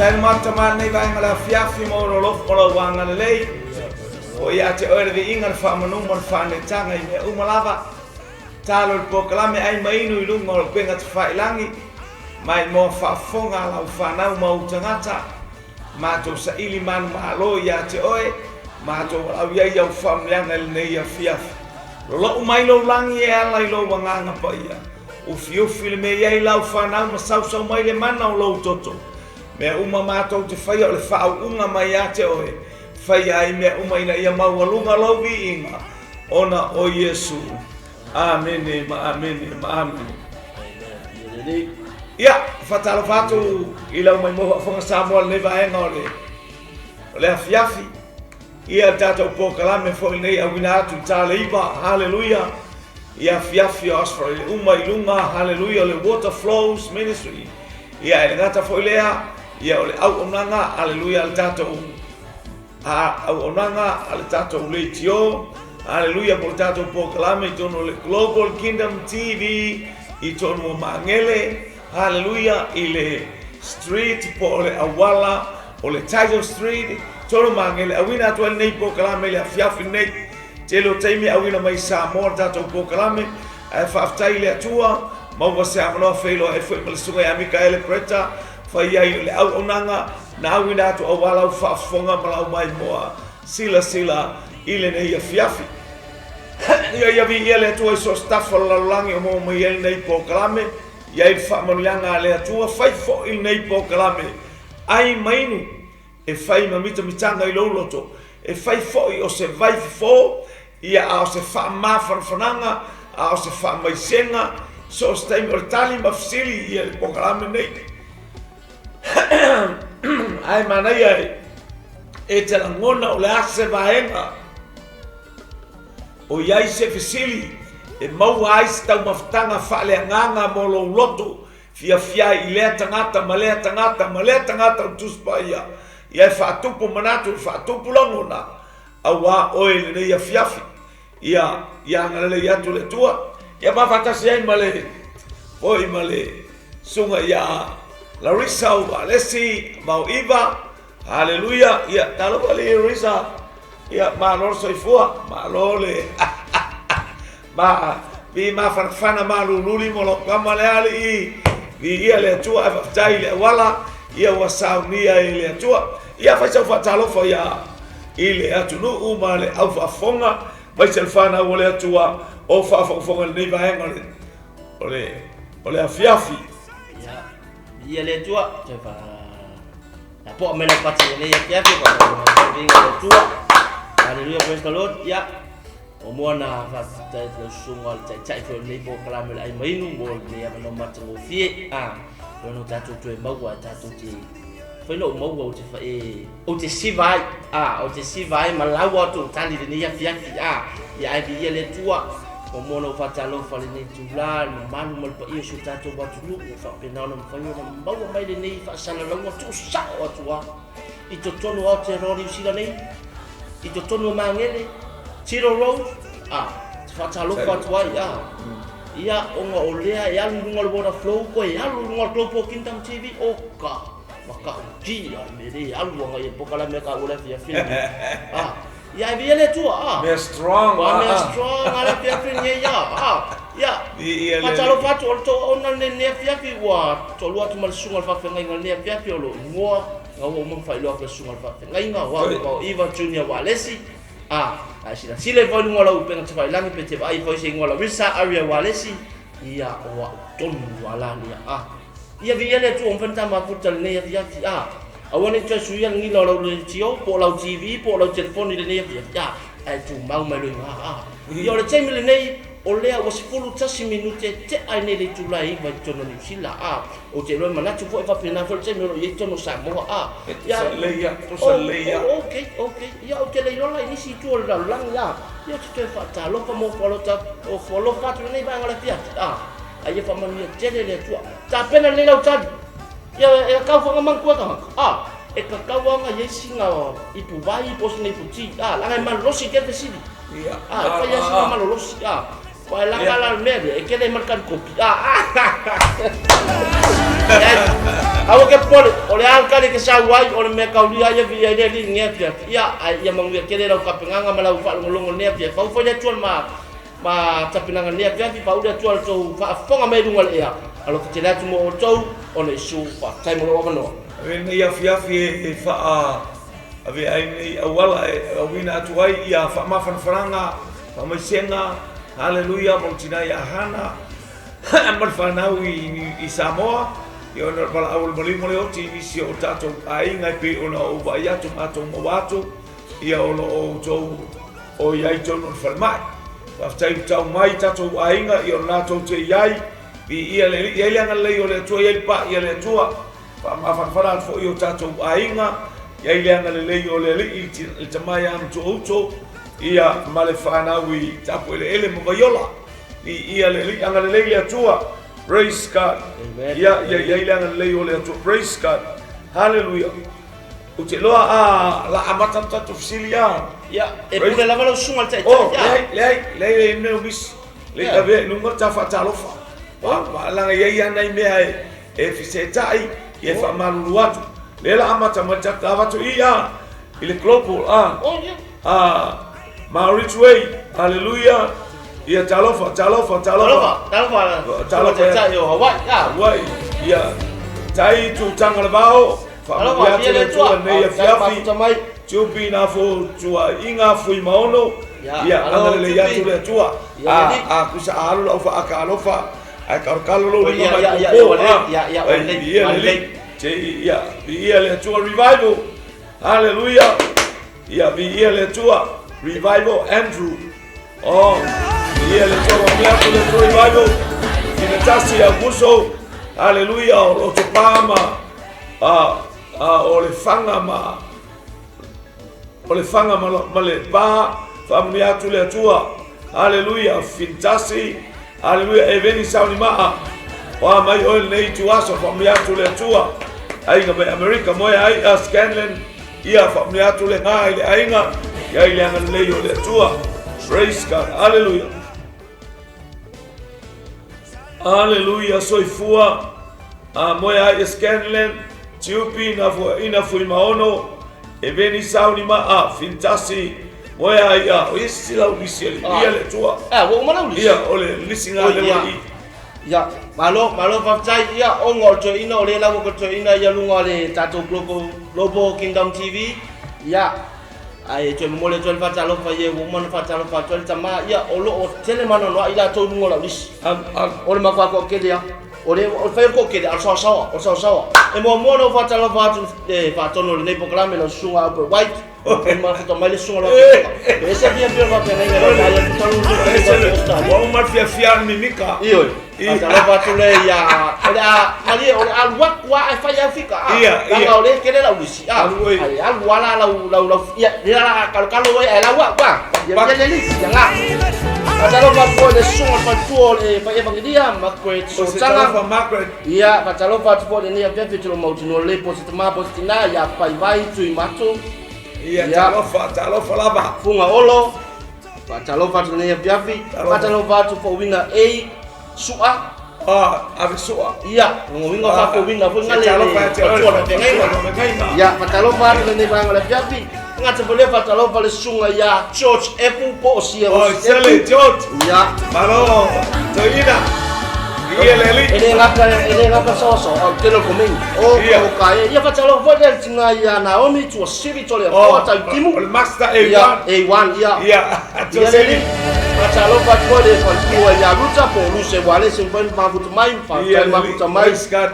Faafetai le Maota ma lenei vaega o le afiafi mo lou alofa ma lou agalelei. O ia te oe le viiga, le faamanu ma le faaneetaga i mea uma lava. Talo i le polokalame ai ma inu i luga o le upega tafailagi, maimoa faafofoga a lau fanau ma ou tagata. Matou saili manumalo ia te oe, matou valaau i ai i au faamanuiaga i lenei afiafi. Lolo'u mai lou lagi e ala i lou Agaga Paia. Ufiufi le mea i ai lau fanau ma sausau mai le mana o lou toto. Mea uma matou te faia o le faauuga mai ia te oe, faia ai mea uma ina ia maualuga lou viiga ona o Iesu. Amene ma amene ma amene. Ia, faatalofa atu i lau maimoa faafofoga Samoa i lenei vaega o le o le afiafi. Ia le tatou polokalame foi lenei auina atu i Taleiva, haleluia, i afiafi o Australia uma i luga, haleluia, o le Water Flows Ministry. Ia, e le gata foi lea, ia o le auaunaga, haleluia, a le tatou a auaunaga a le tatou leitio, haleluia, po o le tatou polokalame i totonu o le Global Kingdom TV i totonu o Magele, haleluia, i le street po o le auala o le Title Street, totonu o Magele, auina atu ai lenei polokalame i le afiafi lenei. Tele o taimi auina mai i Samoa le tatou polokalame, ae faafetai i le Atua, maua se avanoa feiloai foi ma le susuga ia Mikaele Preta, fai ai o le auaunaga na auina atu aua lau faafofoga ma lau maimoa silasila i lenei afiafi. Ia ia viia le Atua i so o se tafa o le lalolagi o maua mai ai lenei polokalame, i ai le faamanuiaga a le Atua, fai foi lenei polokalame ai ma inu e fai ma mitamitaga i lou loto, e fai foi o se vaifofo, ia a o se faamafanafanaga, a o se faamaisega, so o se taimi o le tali ma fesili ia le polokalame nei. Ae manaia e, e te lagona o le a se vaega o i ai se fesili e maua ai se taumafataga faaleagaga mo lou loto fiafia ai i lea tagata ma lea tagata ma lea tagata o le Tusi Paia, ia e faatupu manatu, e faatupu lagona, auā oe i lenei afiafi. Ia, ia agalelei atu le Atua. Ia ma faatasi ai ma le foi ma le susuga ia Larissa Ualesi Mauiva. Haleluia. Ia, talofa alii Larissa. Ia, malo le soifua, malo le ma vi mafanafana malululi mo lau kama le alii. Viia le Atua ae faafetai i le auala ia ua saunia e le Atua. Ia fai sau faatalofa ia i le atunuu ma le au faafofoga aemaise le fanau o le Atua o faafogafoga i lenei vaega o le o le o le afiafi. Ia, viia le Atua, toe fa Na poa mai lau pati i lenei afiafi, faafetai le Atua. Hallelujah, praise the Lord. Ia, muamua na faafetai atu lau susuga le taitai foi o lenei polokalame o le ai mainu mo lenei avanoa matagofie. Ah, ona o tatou toe maua e tatou te fai na ou maua ou te fa e ou te siva ai. Ah, ou te siva ai ma lau atu ou tali i lenei afiafi. Ah, ia ai viia le Atua. Muamua na ou faatalofa i lenei itula, le mamalu ma le paia o si o tatou atunuu ua faapena ona mafai ona maua mai lenei faasalalauga tuusao atu lava i totonu o Aotearoa Niu Sila nei, i totonu o Magele, Tiro Road, a, te faatalofa atu ai, a. Ia, ona o lea e alu i luga o le water flow, koe e alu i luga o le Global Kingdom TV, o ka, matautia le mea lea e alu agai i le polokalame a taua i le afiafi lenei. A, Ia e viia le Atua, a. Mea strong, a. Mea strong a le afiafi lenei, a. A, ia. Faatalofa atu, o le tou auauna lenei i lenei afiafi, ua toalua atu ma le susuga i le faafeagaiga i lenei afiafi, o lou igoa, na ua uma ona faailoa atu e le susuga i le faafeagaiga, o au o Iva Junior Walesi, a. A e silasila ifo i luga o lau upega tafailagi pe te vaai ifo i se igoa Larissa Aria Walesi, ia, o au tonu lava la lea, a. Ia viia le Atua ua mafai ona ta mafuta i lenei afiafi, a. Aua ne i toe suia le gila o lau leitio, po o lau TV, po o lau telefoni i lenei afiafi, a, ae tumau mai loa i ina, a. Ia o le taimi lenei, o lea ua 11 minute tea ai nei le itula e 9 i totonu o Niu Sila, a. Ou te iloa e manatu foi e faapena foi le taimi o lo o i ai i totonu o Samoa, a. E tusa lelei ia, tusa lelei ia. Oh, ok, ok. Ia ou te le iloa la i nisi itu o le lalolagi, a. Ia ou te toe faatalofa ma ofo alofa atu i lenei vaega o le afiafi, a. A ia faamanuia tele le Atua. Tapena lelei lau tali. Ia e kakau foi nga manatua e tagata. A, e kakau lava ona i ai sina ipu vai po o sina ipu ti. A, leaga e malolosi tele fesili. A, e fai lava sina malolosi. A, aua e laga la le mea lea, e tele ai ma le tali kopi. A, Aua ke popole, o le a le tali e te sau ai, o le mea taulia ia viia ai le Alii i lenei afiafi. Ia, ae ia manuia tele lau tapenaga ma lau faalogologo i lenei afiafi. Pau foi le Atua i le ma, ma tapenaga i lenei afiafi, pau le Atua i le tou faafofoga mai i luga o le ea. Alofa tele atu mo outou, ona Iesu, faafetai mo lou avanoa. Avea lenei afiafi e faa avea ai lenei auala e auina atu ai ia faamafanafanaga, faamaisega, haleluia mo le tina ia Hana ma le fanau i Samoa, ia ona o le valaau o le maliu ma le oti i nisi o tatou aiga e pei ona ou vaai atu ma matou maua atu, ia o lo o outou o i ai i totonu o le falemai. Faafetai ua tau mai tatou aiga, ia o lena tou te i ai, viia le Alii, i ai le agalelei o le Atua, i ai le pai a le Atua, faamafanafana atu foi i o tatou aiga, i ai le agalelei o le Alii i le tama ia Matuauto, ia ma le fanau i Tapueleele ma Vaiola. Viia le Alii, agalelei le Atua. Praise God. Amen. Ia, ia i ai le agalelei o le Atua. Praise God. Hallelujah. Ou te iloa a la amata le tatou fesili a. Ia, e pule lava lau susuga i le taitai. Oh, leai, leai, leai, leai mea o misi. Le Yeah. avea i luga ta faatalofa. Wa, wa laga i ai ana i mea e e fesetai, ia e faamalulu atu. Lea la amata mai ta avatu i a i le global a. Oh, yeah. A Maurits Way, hallelujah. Ia talofa, talofa, talofa. Talofa, talofa. Talofa. Taitai o Hawaii. Ia. Hawaii. Ia tai tūtanga le vao. Talofa, Faamanuia atu ia le le Atua Atua. nei Ah, afiafi. mafuta mai. Tupi na fo tua inga fui maono. Ia, Ia alo, agalelei atu Tupi. le Atua. Ia, A leli. a kusa a alu lau faaka alofa. Ai kalokalo lou Oh, lima ia, mai ia, ia, popo. ia, ua Ah. lelei, ia, ia, ua Ai, lelei, ia ua lelei. lelei. Te ia, viia le Atua revival. Hallelujah. Ia viia le Atua revival Andrew. Oh, viia le Atua manuia atu le Atua revival. Finatasi Auguso. Hallelujah. O lo topā ma a a o le fanga ma o le fanga ma, ma le pa faamanuia atu le Atua. Hallelujah. Finatasi. Hallelujah. Eveni Saunimaa. O a mai oe lenei ituaso faamanuia atu le Atua. Aiga mai Amerika moe ai a Scanlon. Ia faamanuia atu le gā i le aiga. Ia i le agalelei o le Atua. Praise God. Hallelujah. Hallelujah. Soifua. A moe ai e Scanlon. Tiupi na fua ina fui maono. Eveni Saunimaa. Finatasi. Moe ai a. O isi lau lisi ali. Ia le Atua. Eh, ua uma lau lisi. Ia o le lisi ngā Oh, lewa ia. i. Ia, malo, malo faafetai. Ia, ona o le toeaina, o lea lava ko toeaina ia luga o le tatou Global, Global Kingdom TV. Ia, ae toe momoli atu ai le faatalofa ia ua uma ona faatalofa atu ai le tama. Ia, o lo o tele manoanoa'i latou i luga o lau lisi. Am, am. O le matua toatele lava. O le o le fai o le toatele, a o le saosaoa, o le saosaoa. E muamua ona ou faatalofa atu i le faatonu o lenei polokalame, lau susuga Albert White. Ua mafuta mai le susuga loa. E ese fiafia o le faafeagaiga i lau vaai atu talu le Ese le, Australia. ua uma le fiafia a le mimika. Ioe. I. Faatalofa atu le ia, o le a malie o le a alu atu lava ae fai lava fika a. Ia, ia. Leaga o lea e tele lau lisi a. Alu ai. Ae alu lava la lau lau lau ia lea la a kalokalo ai ae lau au a. Ia Pak. ia le lisi ia nga. Faatalofa atu foi i le susuga o le faletua o le Fai Evangelia Margaret O se Sotaga. talofa Margaret. Ia, faatalofa atu foi i lenei afiafi i te lo mautinoa lelei po o se tama po o se tina ia Paivai Tuimato. Ia, Ia. talofa, talofa lava. Fuga Olo, faatalofa atu lenei afiafi. Talofa. Faatalofa atu Fouina A Sua. Ah, ave sua. Ia, lona uiga o faafouina foi Se nga le talofa ia te oe, faletua o le feagaiga. faletua o le feagaiga. Ia, faatalofa atu lenei vaega o le afiafi. Gata foi lea faatalofa le susuga ia George Efu po o Sia Oh, Sele, George. Ia. Malo, toeaina. Viia le Alii. E le gata, e le gata saoasaoa, a o le tele o le komeni. O, Ia. o ka e. Ia faatalofa foi le tina ia Naomi Tuasili Toleafoa Oh, Tautimu. o le Master A1. Ia, A1, ia. Ia, Ia le Tuasili. Alii. Faatalofa atu foi le faletua ia Ruta po o Luse Wale se mafai ona mafuta mai, Ia faafetai le Alii. mafuta mai. Praise God.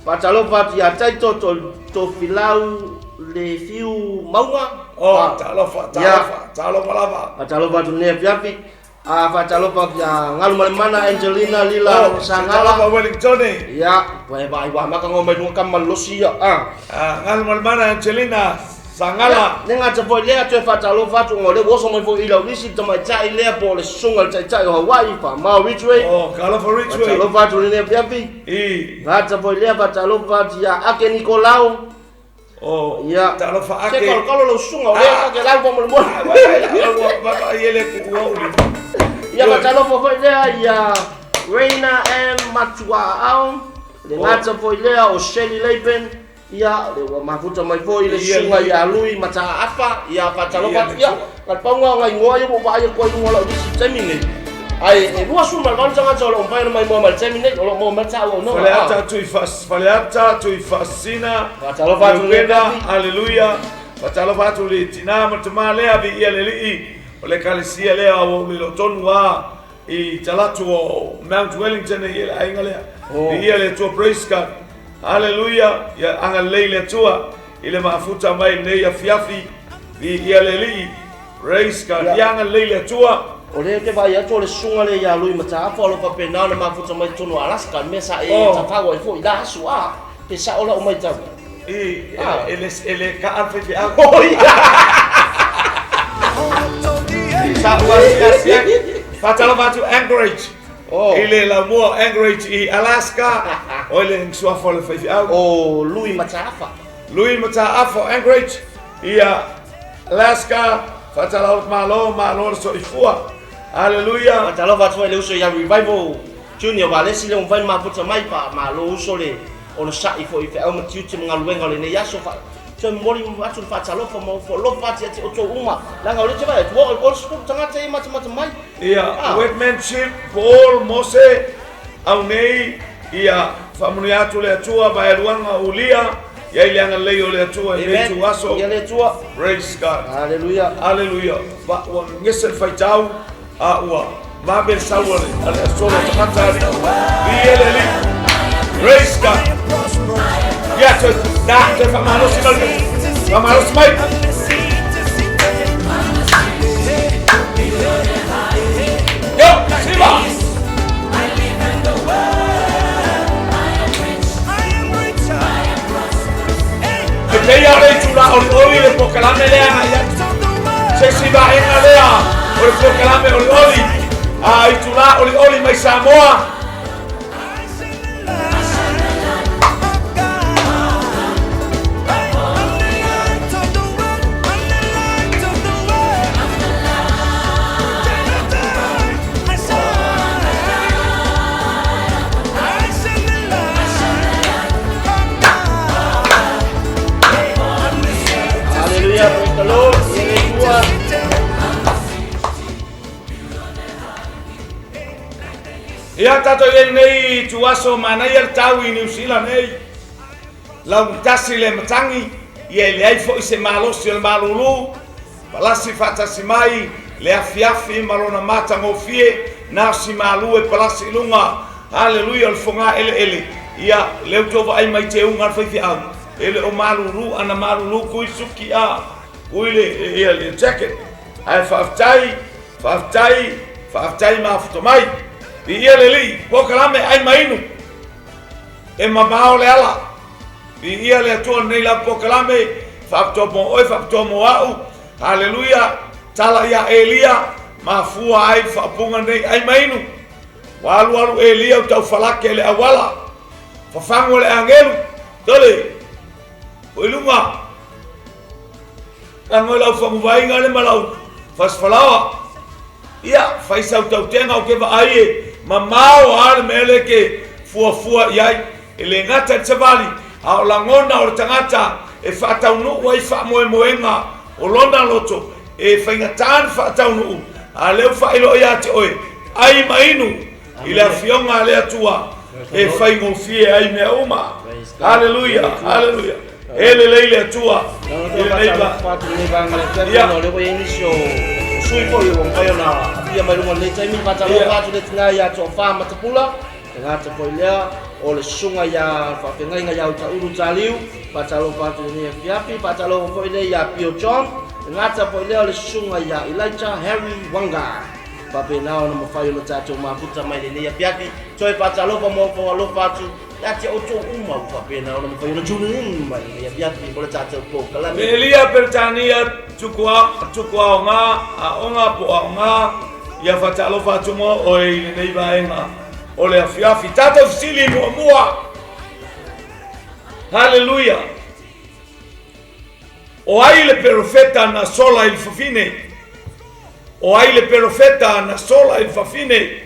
Faatalofa atu ia Taito Tofilau Le Fiu Mauga. Oh, Ah. talofa, Ia. talofa, talofa lava. Faatalofa atu lenei afiafi. Ah, faatalofa atu ia Galumalemana Angelina Lila Oh, Sangala. talofa Wellington. Ia, ua e vaai ua amata ona omai luga kama malosi ia. Ah. Ah, Galumalemana Angelina Sangala. Le gata foi lea toe faatalofa atu ona o lea ua oso mai foi i lau lisi le tamaitai lea po o le susuga i le taitai o Hawaii, Faamao Ridgeway. Oh, talofa Ridgeway. Faatalofa atu lenei afiafi. I. Gata foi lea faatalofa atu ia Ake Nikolao. Oh, Ia. talofa Se Ake. kalokalo lau susuga o lea Ah. ake lau faamolemole. Ua ia le kuua uli. Ia faatalofa foi lea ia Reina M Matuaao. Le gata foi lea o Shelley Laban, ia, le ua mafuta mai foi le susuga ia Lui Mataafa, ia, faatalofa atu, ia, na le pau lena o nai igoa ia ua ou vaai atu ai i luga o lau lisi i le taimi lenei. Ae e 28 tagata o lo o mafai ona maimoa mai i le taimi lenei, o lo o maua mai le tauaunoga. Faleata Tuifas, Faleata Tuifaasisina, Faatalofa atu i Leupena, Aleluia. Faatalofa atu i le tina ma le tama lea, viia le Alii, o le Ekalesia lea ua ou lilo tonu lava i talaatu o Mount Wellington e i le aiga lea. Oh. Viia le Atua, praise God. Haleluia, ia agalelei le Atua i le mafuta mai lenei afiafi. Viia le Alii, praise God. Ia agalelei le Atua. O lea ou te vaai atu o le susuga lea ia Lui Mataafa o lo o faapena ona mafuta mai totonu o Alaska, le mea sa e oh. tafau ai foi i la aso a, pe sao lau matau. I, ah. e, le, e le kaa le faifeau. Oh, ia. Sa ua asiasi ai. Faatalofa atu Anchorage. Oh. I le laumua Anchorage i Alaska. O le suafa o le faifeau. O Lui Mataafa. Lui Mataafa o Anchorage. Ia Alaska. Faatalofa malo, malo le soifua. Hallelujah. Faatalofa atu ai le uso ia Revival Junior Valesi le mafai mafuta mai fa malo uso le onosai foi i feau ma tiute ma galuega o lenei aso fa toe momoli atu le faatalofa ma ofo alofa atu ia te outou uma leaga o lea ou te vaai atu ua oo i le 30 tagata ia e matamata mai. Ia, Workmanship, Paul, Mose, au nei, ia, faamanuia atu le Atua, vaealuaga, ulia, ia i le agalelei o le Atua i lenei ituaso. Ia le Atua. Praise God. Haleluia. Haleluia. Va, ua gese le faitau, a ua vave le sau a le, a le asolo tagata alii. Viia le Alii. Praise God. Ia, toe, na, toe faamalosi mai le, faamalosi mai. Yo, Siva! E pei a o le itula olioli le polokalame lea agai atu. Se isi vaega lea o le polokalame olioli a itula olioli mai Samoa. Hallelujah, praise the Lord. Ia le Atua. Ia tatou i ai nei ituaso manaia le tau i Niu Sila nei. Laugitasi le matagi, ia e leai foi se malosi o le malulu. Palasi faatasi mai le afiafi ma lona matagofie, na o si malu e palasi i luga. Haleluia, o le foga eleele. Ia, lea ua tou vaai mai i teuga a le faifeau, e le o malulu, ana malulu kui le suki a, kui le, ia, le jacket. Ae faafetai, faafetai, faafetai mafuta mai. Viia le Alii, polokalame ai ma inu. E mamao le ala. Viia le Atua lenei lava polokalame, faapitoa mo oe, faapitoa mo au. Haleluia! Tala ia Elia, mafua ai le faaupuga nei, ai ma inu. Ua alualu Elia u tau falake i le auala. Fafagu e le agelu, tole, o i luga. Lago i lau faguvaiga le ma lau fasifalaoa. Ia, fai sau tautega o ke vaai e mamao a le mea le ke fuafua i ai. E le gata i le savali, a o lagona o le tagata e faataunuu ai faamoemoega o lona loto, e faigata ona faataunuu, a lea ua faailoa ia te oe, ai ma inu i le Afioga a le Atua e faigofie ai mea uma. Haleluia, haleluia. E lelei le Atua i lenei va. Ia. O lea ua i ai nisi o sui foi ua mafai ona apia mai luga o lenei taimi. Faatalofa atu le tina ia Toafa Matapula. E gata foi lea o le susuga ia Faafeagaiga ia Utaulu Taliu, faatalofa atu i lenei afiafi, faatalofa foi lea ia Pio John, e gata foi lea o le susuga ia Elijah Harry Wanga. Faapena ona mafai ona tatou mafuta mai lenei afiafi, toe faatalofa ma ofo alofa atu ia te outou uma ua faapena ona mafai ona tune in mai lenei afiafi mo le tatou polokalame. Elia Peretania Tukuaoga, Aoga po o Aoga, ia faatalofa atu mo oe i lenei vaega o le afiafi. Tatou fesili muamua. Haleluia. O ai le perofeta na sola i le fafine? O ai le perofeta na sola i le fafine?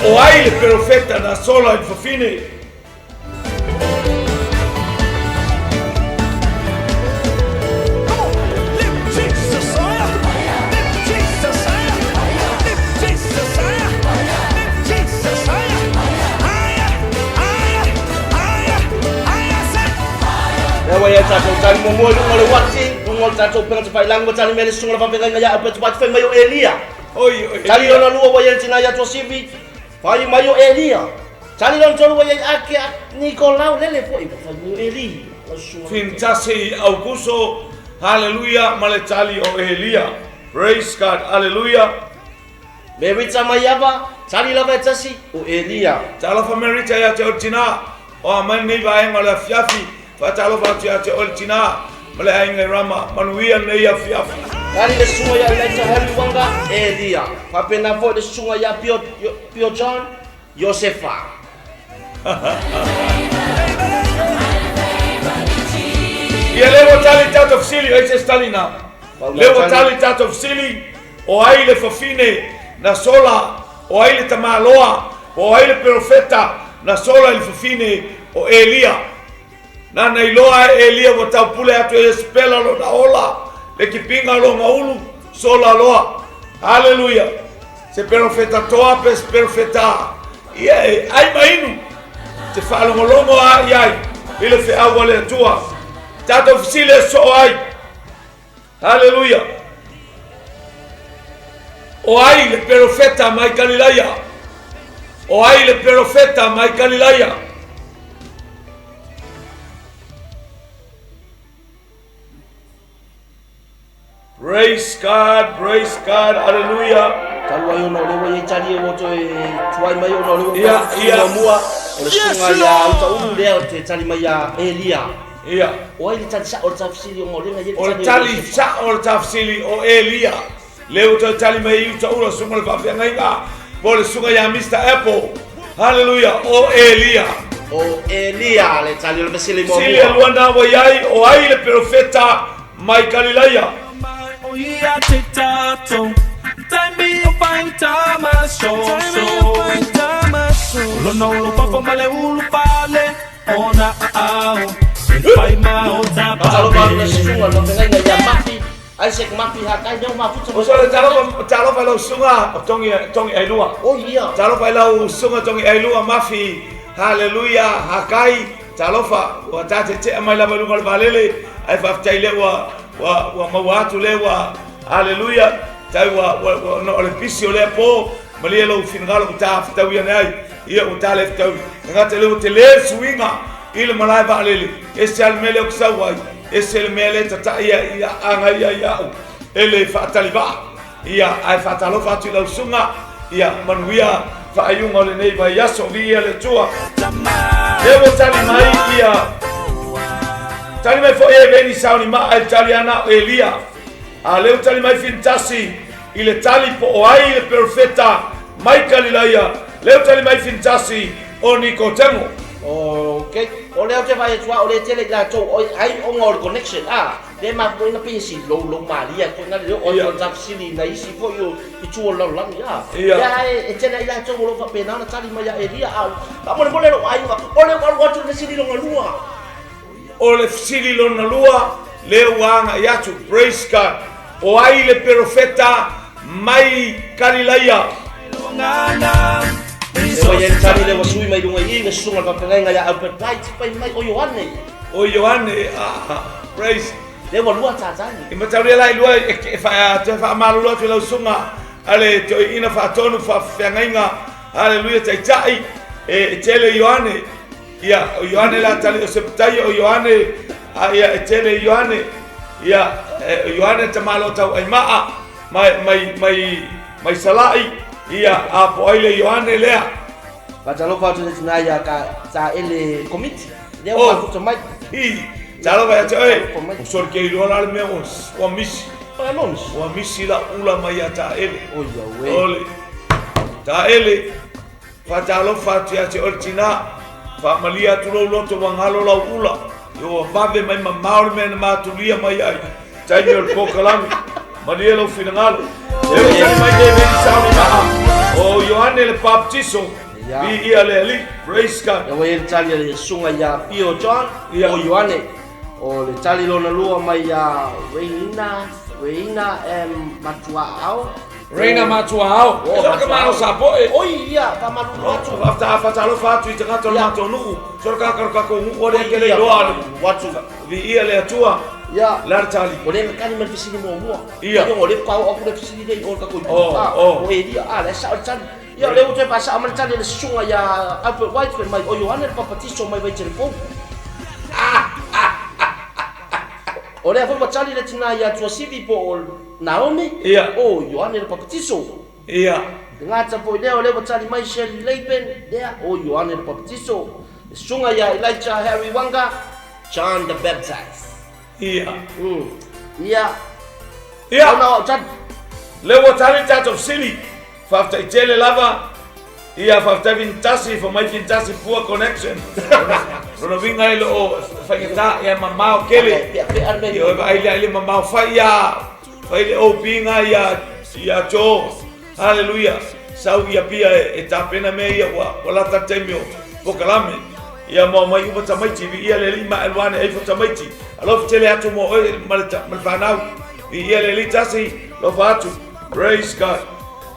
O ai le perofeta na sola i le fafine? Lea ua i ai tatou tali muamua i luga o le uati, luga o le tatou upega tafailagi ua tali mai le susuga o le faafeagaiga ia Albert White fai mai o Elia. Oi, o Tali Elia. lona lua ua i ai le tina ia Tuasivi, fai mai o Elia. Tali lona tolu ua i ai Ake Nikolau lele foi, fai mai o Elia. Lau susuga. Finitasi Aukuso, haleluia, ma le tali o Elia. Praise God, haleluia. Merita Maiava, tali lava e tasi, o Elia. Talofa Merita ia te oe le tina, o a mai lenei vaega o le afiafi, faatalofa atu ia te oe le tina ma le aiga i Rama, manuia lenei afiafi. Tali le susuga ia Elijah Henry Wanga, Elia. Faapena foi le susuga ia Pio, Pio John, Iosefa. Ia lea ua tali tatou fesili, ai se tali na. Lea ua tali tatou fesili, o ai le fafine na sola, o ai le tamaloa, po o ai le perofeta na sola i le fafine o Elia. Nana iloa e Elia ua taupule atu e Iesepela lona ola, le kipiga o lona ulu, sola loa. Haleluia! Se perofeta toa pe se perofeta ia e ai ma inu, te faalogologo a i ai i le feau a le Atua. Tatou fesili e soo ai. Haleluia! O ai le perofeta mai Kalilaia? O ai le perofeta mai Kalilaia? Praise God, praise God, hallelujah. Talu ai ona o lea ua i ai tali e ua toe tuai mai ona o lea ua Ia, ia. muamua o le susuga ia Utaulu lea o te tali mai ia Elia. Ia. O ai le tali sa'o o le tafesili ona o lea na i ai O le le tali tali sa'o o le tafesili o Elia. Lea ua toe tali mai i Utaula, susuga i le faafeagaiga, po o le susuga ia Mister Apple. Haleluia, o Elia. O Elia le tali o le fesili muamua. Sili e lua na ua i ai, o ai le perofeta mai Kalilaia? Faatalofa atu le susuga i le faafeagaiga ia Mafi, Isaac Mafi Hakai, lea ua mafuta mai. Uso le talofa, talofa i lau susuga o Tongi, Tongi Ailua. Oh ia. Talofa i lau susuga Tongi Ailua Mafi, haleluia, Hakai, talofa, ua ta tetea mai lava i luga o le vaalele, ae faafetai lea ua, ua, ua maua atu lea ua, haleluia, tai ua, ua, ua, ona o le pisi o lea po, malie lou finagalo ua ta fetaui ane ai. Ia ua ta le fetaui. E gata lea ua tele le suiga i le malae vaalele. Ese lava le mea lea ou te sau ai, ese le mea lea e tatai ai ia agai ai au e le faatali vaa. Ia, ae faatalofa atu i lau susuga, ia manuia faaiuga o lenei vaiaso, viia le Atua. Lea ua tali mai ia tali mai foi e Veni Sauni Maa i le tali ana o Elia. A lea ua tali mai Finitasi i le tali po o ai le perofeta mai Kalilaia, lea ua tali mai Finitasi o Nikotemo. Ok, o lea ou te vaai atu lava o lea e tele i latou oi ai ona o le connection a, lea e mafua ai ona pei e siloulou malie atu foi na le oo atu o le tafesili i nai isi foi o itu o le lalolagi a. Ia ae e tele ai latou o lo o faapena ona tali mai ia Elia a faamolemole lou aiga o lea ua alu atu le fesili lona lua. O le fesili lona lua lea ua agai atu, praise God, o ai le perofeta mai Kalilaia? Lea ua i ai le tali lea ua sui mai luga i i le susuga o le faafeagaiga ia Albert Wright, fai mai o Ioane. O Ioane, ah, praise. Lea ua lua tatali. I mataulia la i lua e toe faamalulu atu i lau susuga a le toeaina faatonu faafeagaiga, haleluia, taitai, e tele Ioane. Ia, o Ioane la tali o Sepetaia, o Ioane, a ia e tele Ioane, ia, e, o Ioane tamalo tau ai maa, mai, mai, mai, mai Salai, ia, a po ai le Ioane lea. Faatalofa atu le tina ia ka ta ele komiti. Lea ua mafuta mai. I, talofa ia te oe. O sori ke iloa la le mea ua, ua misi. Ua misi la ula mai ia ta ele. Oi ia ue. Ole. Ta ele. Faatalofa atu ia te oe le tina, faamalie atu lou loto ua galo lau ula, ia ua vave mai mamao le mea na matulia mai ai, taimi o le polokalame, malie lou finagalo. Lea ua tali mai nei Veni Sauni Maa, O Ioane le Papatiso, viia le Alii. Praise God. Ia ua i ai le tali a le susuga ia Pio John, o Ioane. O le tali lona lua mai ia Reina, Reina M. Matuaao. Reina Matuaao. O, E solo ka malo sa poe. Oi, ia, faamalulu atu. Faatalofa atu i tagata o le matou nuu. Solo ka ka ka nuu o le kele iloa. Atu. Viia le Atua. Ia. Le a le tali. O lea na tali mai le fesili muamua. Ia. Ia, o lea faatoa oo atu le fesili lea i o i le tatou itu. Oh, oh. O Elia, a, lea e sao le tali. Ia, o lea ua toe faasao mai le tali a le susuga ia Albert White fai mai, o Ioane le Papatiso mai Vaitele-fou. O lea foi ua tali le tina ia Tuasivi po o Naomi, Ia. o Ioane le Papatiso. Ia. Le gata foi lea, o lea ua tali mai Shirley Laban, lea, o Ioane le Papatiso. Le susuga ia Elijah Harry Wanga, John the Baptist. Ia. Ia. Ia. Ona o au tali. Lea ua tali le tatou fesili. Faafetai tele lava. Ia, faafetai Finitasi, fai mai Finitasi poor connection. Lona uiga e le o faigata, ia mamao tele. Ia, vaai lea i le mamao, fai ia, fai le OP nga ia, ia Joe. Haleluia! Sau i Apia e tapena mea ia ua ua lata le taimi o polokalame. Ia mo aumai uma tamaiti, viia le Alii ma alu ane ai fo tamaiti. Alofa tele atu mo oe ma le ma le fanau. Viia le Alii tasi, alofa atu. Praise God.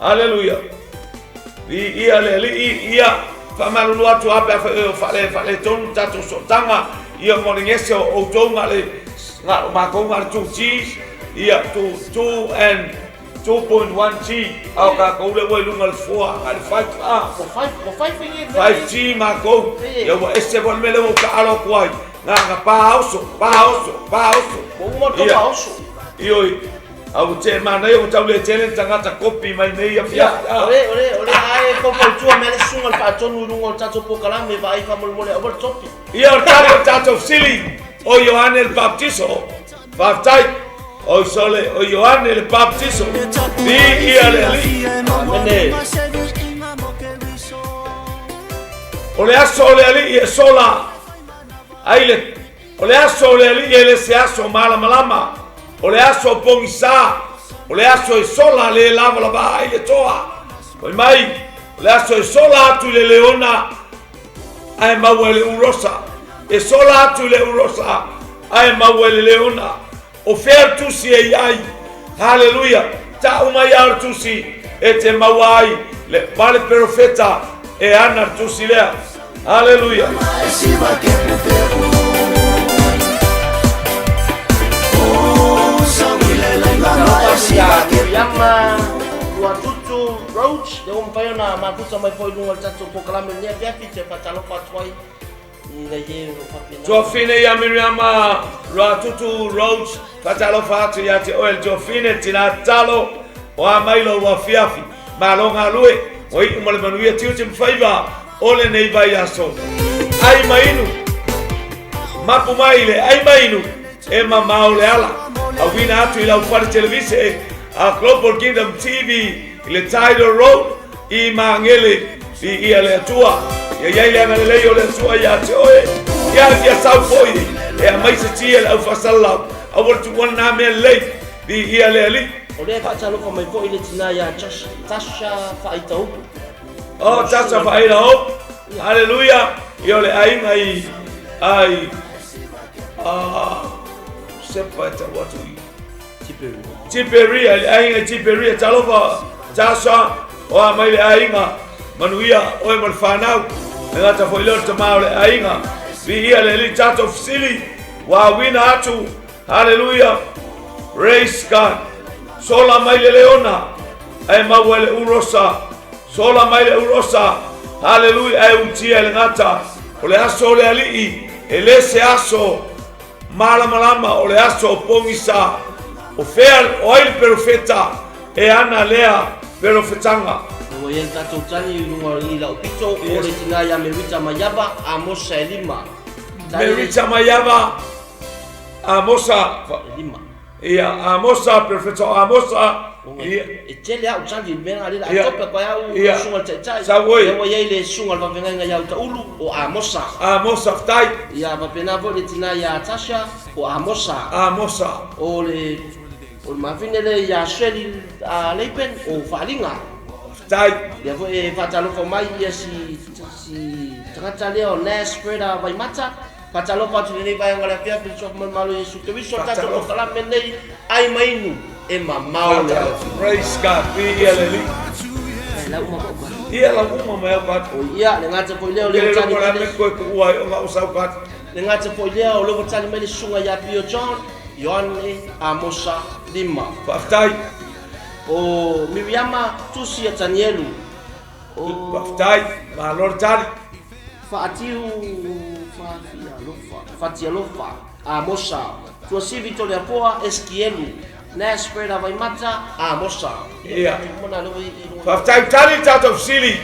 Haleluia. Viia le Alii, ia faamalulu atu a pe a fai o faale faaletonu tatou sootaga. Ia mo le gese o outou nga le nga o makou nga le 2Gs, ia 2 2 and 2.1G a o kākou lea ua i luga o le foa a le 5 a. Ua 5, ua 5 i 5G mākou. Ia ua ese foi le mea lea ua ou taalo atu ai. Na na pa oso, pa oso, pa oso. Ua uma le pa oso. Ioi. A ua te manaia ua tau le tele ni tagata kopi mai nei afiafi. Ore, ore, ore ae faufautua mai le susuga i le faatonu i luga o le tatou polokalame vaai faamolemole aua le topi. Ia o le tali o le tatou fesili o Ioane le Papatiso. Faafetai. Oi sole, o Ioane le Papatiso. Viia le Alii. Amene. O le aso o le Alii e sola ai le O le aso o le Alii e le se aso malamalama, o le aso pogisa, o le aso e sola le lavalava ai le toa. Fai mai, o le aso e sola atu i le leona, ae maua i le urosa. E sola atu i le urosa, ae maua i le leona. O fea le tusi e i ai? Haleluia! Ta'u mai a le tusi e te maua ai le pale perofeta e ana le tusi lea. Haleluia! Yama, Ruatutu, Roach, lea ua mafai ona mafuta mai foi i luga o le tatou polokalame i lenei afiafi, te faatalofa atu ai i nai e o lo o faapena. Tuafine ia Miriama Ruatutu Roach, faatalofa atu ia te oe le tuafine, tina tatalo, o a mai lou afiafi. Malo galue, ua iu ma le manuia tiute ma faiva o lenei vaiaso. Ai ma inu, mapu mai le ai ma inu, e mamao le ala. Auina atu i lau fale televise a Global Kingdom TV i le Tidal Road i Magele i ia le Atua. Ia iai le agalelei o le Atua ia te oe. Ia fia sau foi e aumai se tia i le aufaasalalau. Aua le tuuina na mea lelei i ia le Alii. O lea e faatalofa mai foi le tina ia Tasha Faaitaupu. Oh, Tasha Faaitaupu. Haleluia. Ia o le aiga i ai ah sepa e tau atu i Tiperia. Tiperia, le aiga i Tiperia, talofa Tasha, o a mai le aiga, manuia oe ma le fanau, le gata foi lea o le tama o le aiga, viia le Alii tatou fesili, ua auina atu, haleluia, praise God, sola mai le leona, ae maua i le urosa, sola mai le urosa, haleluia, ae utia i le gata, o le aso o le Alii, e le se aso Malamalama o le aso o pogisa, o fea, o ai le perofeta e ana lea perofetaga? Ua i ai le tatou tali i luga i lau pito, o le tina ia Merita Maiava, Amosa e lima. Merita Maiava, Amosa e lima. Ia, Amosa, perofeta o Amosa. Ia. E tele au tali i le mea lena, a tope atu ai au Ia. susuga i le taitai. Sau oi. Lea ua i ai le susuga i le vavegaina ia Utaulu, o Amosa. Amosa, faafetai. Ia, faapena foi le tina ia Tasha, o Amosa. Amosa. O le o le mafine lea ia Shirley Leipen, o Faaliga. Faafetai. Lea foi e faatalofa mai ia si si tagata lea o Nash Freda Vaimata. Faatalofa atu i lenei vaega o le afiafi i le Suafa ma le Malo o Iesu Keriso, le tatou polokalame lenei, Ai ma Inu, e mamao le ala. Praise God. Viia le Alii. E lau uma ko'u kata. Ia lau uma mai au kata. O ia, le gata foi lea o lea ua tali mai le. Koe ku'ua ai ona o sau kata. Le gata foi lea o lea ua tali mai le susuga ia Pio John, Ioane Amosa 5. Faafetai. O Miriama Tusi a Tanielu. O. Faafetai. Malo le tali. Faatiu Fafialofa, Fatialofa, Amosa, Tuasivi Toleafoa, Eskielu, Nash Freda Vaimata, Amosa. Ia. Faafetai tali le tatou fesili.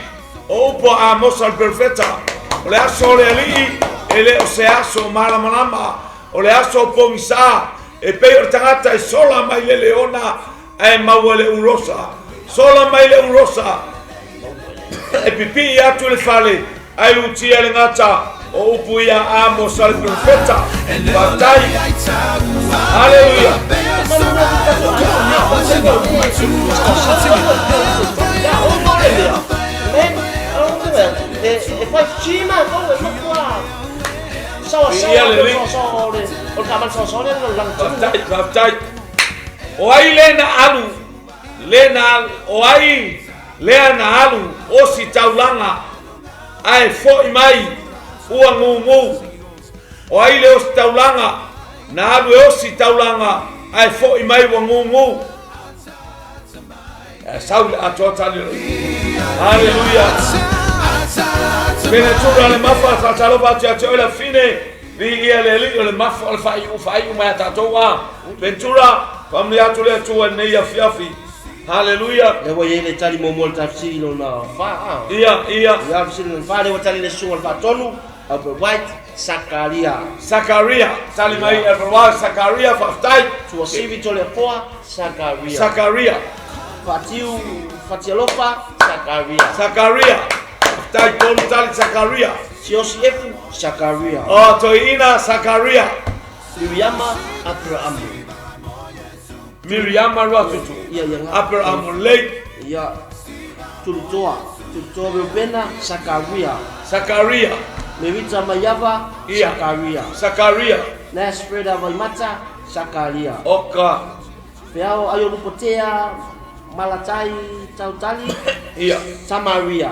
O upu a Amosa le perofeta, o le aso o le Alii e le o se aso malamalama, o le aso o pogisa, e pei o le tagata e sola mai le leona ae maua le ulosa. Sola mai le ulosa, e pipii atu i le fale, ae lutia le gata. O upu ia a Amosa le perofeta. Faafetai. Haleluia. Faafetai, faafetai. O ai lea na alu, lea na alu, o ai lea na alu osi taulaga ae fo'i mai ua gugu? O ai le osi taulaga na alu e osi taulaga ae fo'i mai ua gugu? Ae sau le atoa tali o Haleluia. Penatura le mafa faatalofa atu ia te oe Lafine. Viia le Alii o le mafa o le faaiu faaiu mai a tatou a. Ventura, faamanuia atu le Atua i lenei afiafi. Haleluia. Lea ua i ai le tali muamua o le tafsiri lona fa a. Ia, ia. Ia, le fesili lona fa, lea ua tali le susuga o le faatonu, Albert White, Sakaria. Sakaria, tali mai Albert White, Sakaria, faafetai. Tuasivi Toleafoa, Sakaria. Sakaria. Fatiu Fatialofa, Sakaria. Sakaria. Faafetai tolu tali Sakaria. Siosi Efu, Sakaria. Oh, Toeina, Sakaria. Miriama, Aperaamu. Miriama Ruatutu. Ia, ia nga. Aperaamu Lake. Ia. Tulutoa, Tulutoa Reubena, Sakaria. Sakaria. Merita Maiava, Ia. Sakaria. Sakaria. Nash Freda Vaimata, Sakaria. Oka. Feao Aiolupotea, Malatai Tautali, Ia. Samaria.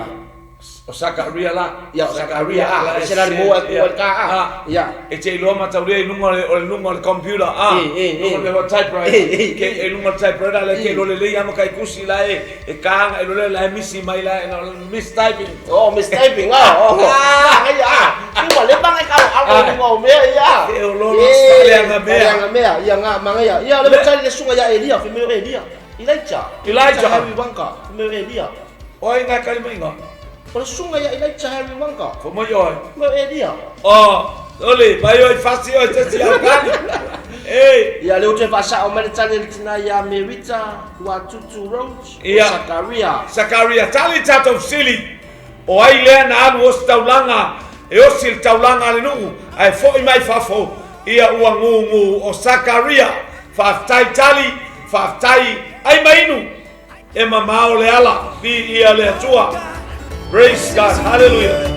O Sakaria la. Ia, o Sakaria, a, e se la le moa e kua le ka, a. Ia. E te iloa mataulia i luga o le, o le luga o le computer, a. E, e, e. Luga o le typewriter. E, e, e. Ke, e luga o le typewriter le ke iloa lelei ama kai kusi la e, e ka anga iloa lea la e misi mai la e na mistyping. Oh, mistyping, ah, oh. Ah, ia, ah. Ua le banga ka o alo i luga o mea, ia. E o lolo faleaga mea. Faleaga mea, ia nga manga ia. Ia, le tali le sunga ia Elia, fi mea o Elia. Elijah. Elijah. Harry Wanka, fi mea o Elia. O ai ngā kari mai ngā? O le susuga ia Elijah Harry Wanka. Ko mai oi. Mo Elia. Oh, ole, mai oi fasi oi te si au kani. Ei. Ia le utu e faasa'o mai le tali a le tina ia Merita Tuatutu Rhodes o Ia. Sakaria. Sakaria, tali tatou fesili. O ai lea na alu osi taulaga e osi le taulaga a le nuu ae fo'i mai fafo ia ua gugu o Sakaria. Faafetai tali, faafetai ai ma inu. E mamao le ala, viia le Atua. Praise God, hallelujah.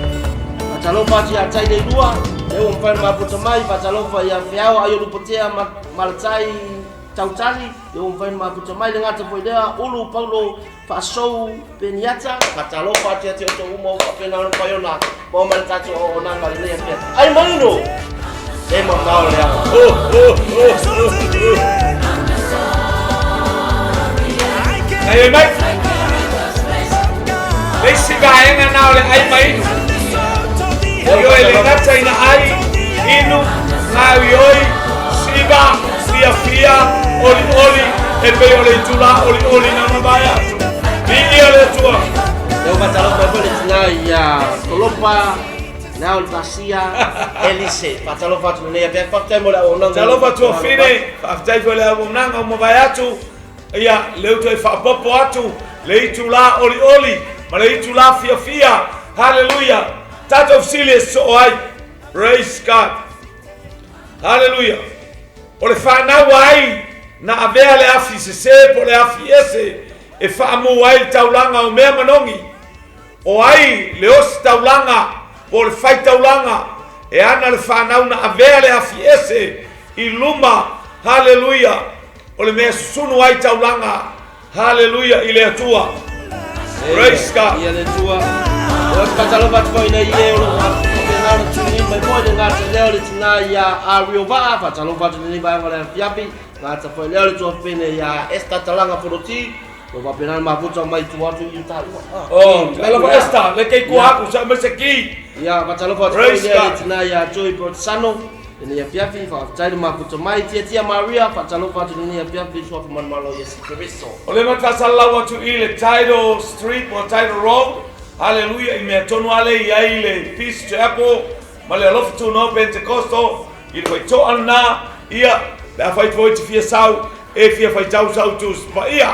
Faatalofa atu ia Tai Leilua, lea ua mafai ona mafuta mai. Faatalofa ia Feao Aiolupotea Malatai Tautali, lea ua mafai ona mafuta mai. Le gata foi lea, Ulu Paulo Faasou Peniata. Faatalofa atu ia te outou uma ua faapena ona mafai ona maua mai le tatou auaunaga i lenei afiafi. Ai manino! E mamao le ala. Oh, oh, oh, oh, oh. Ai ai mai. Le isi vaega na o le ai ma inu. Ioe le gata ina ai, inu, gaoioi, siva, fiafia, olioli, e pei o le itulā olioli na mavae atu. Viia le Atua. Lea ua faatalofa ai foi le tina ia Tolopa Nao le Pasia Elise. Faatalofa atu lenei afiafi. Faafetai mo le auaunaga. Talofa tuafine, faafetai foi le auaunaga ua mavae atu. Ia, lea ua toe faaopoopo atu le itulā olioli ma le itulā fiafia. Haleluia! Tatou fesili e sosoo ai. Praise God. Haleluia! O le fanau a ai na avea le afi sese po o le afi ese e faamu ai le taulaga o mea manogi. O ai le ositaulaga po o le faitaulaga e ana le fanau na avea le afi ese i luma, haleluia, o le mea e susunu ai taulaga, haleluia, i le Atua. Praise God. Ia le Atua. O te whatalofa atu foi nei e o lo faapena ona tuni mai foi le gata lea o le tina ia Ario Vaa, whatalofa atu lenei vaega o le afiafi, gata foi lea o le tuafafine ia Esther Talaga Fonoti, Ua faapena ona mafuta mai tua atu i uta ua. Oh, talofa Esther, le kei kua aku sa me se ki. Ia, fatalofa atu foi lea le tina ia Joy Brodsano. Lenei afiafi, faafetai le mafuta mai. Tia Tia Maria, fatalofa atu lenei afiafi, suafa manumalo Iesu Keriso. O le matafasalalau atu i le Tidal Street po Tidal Road. Haleluia, i mea tonu lava lea i ai le Peace Chapel ma le Alofa Tunoa Pentecostal i le faitoa lena. Ia, pe afai foi e te fia sau, E fia faitau sau Tusi Paia,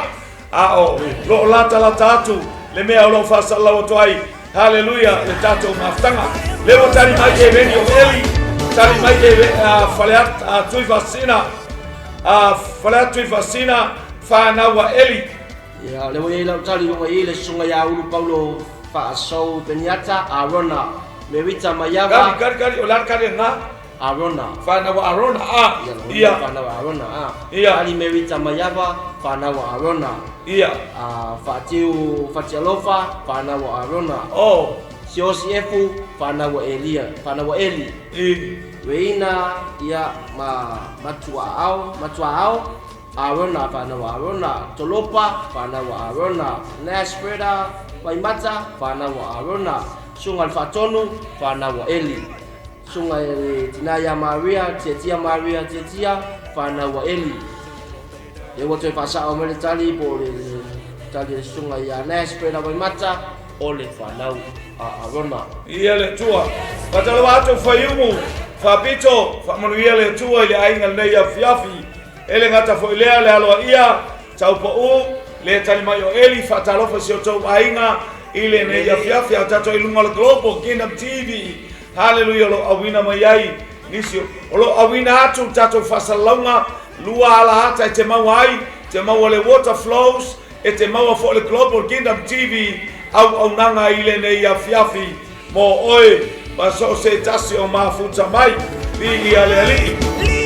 a o lo o latalata atu le mea o lo o faasalalau atu ai, haleluia, le tatou mafutaga. Lea ua tali mai Eveni o Eli, tali mai Eve, Faleata, Tuivasina, Faleata Tuivasina, whanau a Eli. Ia, lea ua i ai lau tali luga i le susuga ia Ulu Paulo Faasou Peniata, Arona, Merita Maiava. Kari, kari, kari, o le kari ngā. Arona. Whanau a Arona, a. Ia. Whanau a Arona, a. Ia. Ali Merita Maiava, whanau a Arona. Ia. Whaatiu Fatialofa, whanau a Arona. Oh. Siosi Efu, whanau a Elia, whanau a Eli. I. Reina, ia, ma Matua Ao, Matua Ao, Arona, whanau a Arona. Tolopa, whanau a Arona. Naspreda, Waimata, whanau a Arona. Sunga le Faatonu, whanau a Eli. Susuga i le tina ia Maria, Tiatia Maria, Tiatia, whanau a Eli. Lea ua toe faasao mai le tali po o le tali a le susuga ia Nash Breda Waimata, o le whanau a Arona. Ia le Atua. Faatalofa atu Faiumu, Faapito, faamanuia le Atua i le aiga lenei afiafi. E le gata foi lea le aloaia, taupau, le tali mai o Eli, faatalofa i si o tou aiga i lenei afiafi, a o tatou i luga o le Global Kingdom TV. Haleluia, o lo o auina mai ai nisi o lo o auina atu le tatou faasalalauga lua ala ata e te maua ai, te maua le Water Flows, e te maua foi le Global Kingdom TV auaunaga i lenei afiafi mo oe ma so o se tasi o mafuta mai. Viia le Alii.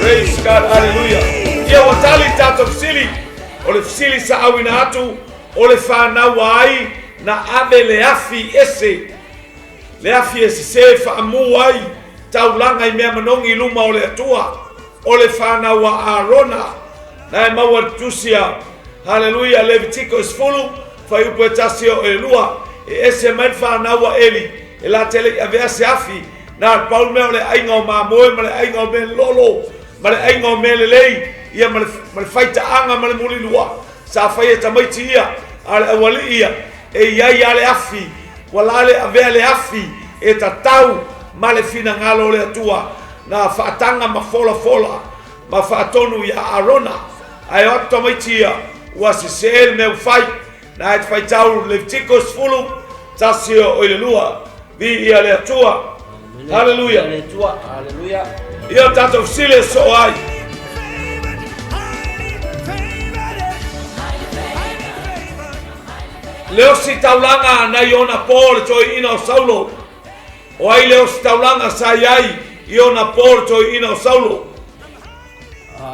Praise God, haleluia. Ia ua tali tatou fesili, o le fesili sa auina atu, o le whanau ai na ave le afi ese Le afi e sesē faamu ai taulaga i mea manogi i luma o le Atua, o le fanau a Arona, na e maua le tusi a, Haleluia, Levitiko e 10, fuaiupu e 1 o e 2, e ese mai le fanau a Eli, e la te le i avea se afi, na o le pau le mea o le aiga o mamoe ma le aiga o mea lolo, ma le aiga o mea lelei, ia ma le, ma le faitaaga ma le mulilua, sa fai e tamaiti ia, a o le aualii ia, E i ai lava le afi, ua la le avea le afi e tatau ma le finagalo o le Atua, na faataga ma folafola ma faatonu iā Arona. Ae o atu tamaiti ia, ua sesē le mea ua fai. Na e te faitau Levitiko 10, 1 o i le 2. Viia le Atua. Haleluia. Le Atua. Haleluia. Ia o tatou fesili e soo ai. Le ositaulaga nai ona po le toeaina o Saulo. O ai le ositaulaga sa i ai i ona po le toeaina o Saulo?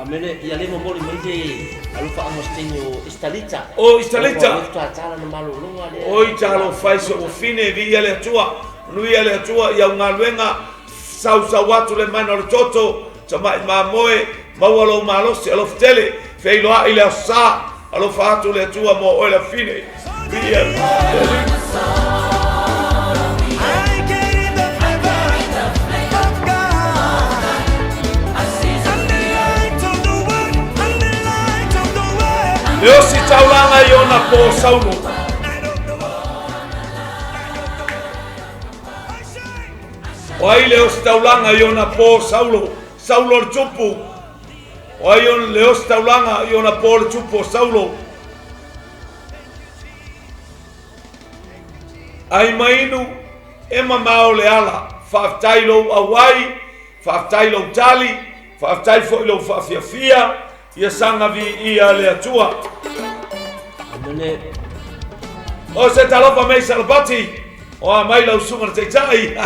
Mene, ia le momoli mai le alofa anga se taimi o Estalita. O Estalita. O le tala na malologa lea. Oi talofa e si ou afine, viia le Atua, manuia le Atua i au galuega, sausau atu le mana o le toto, tamai mamoe, maua lou malosi, alofa tele, feiloai le aso sa, alofa atu le Atua mo oe le afine. Viia le Alii. Le ositaulaga i ona po Saulo. O ai le ositaulaga i ona po Saulo? Saulo le tupu. O ai le ositaulaga i ona po le tupu o Saulo? Ai mainu e mamao le ala. Faafetai lou auai, faafetai lou tali, faafetai foi lou faafiafia, ia saga viia le Atua. Amene. O se talofa mai Salapati, o a mai lau susuga le taitai.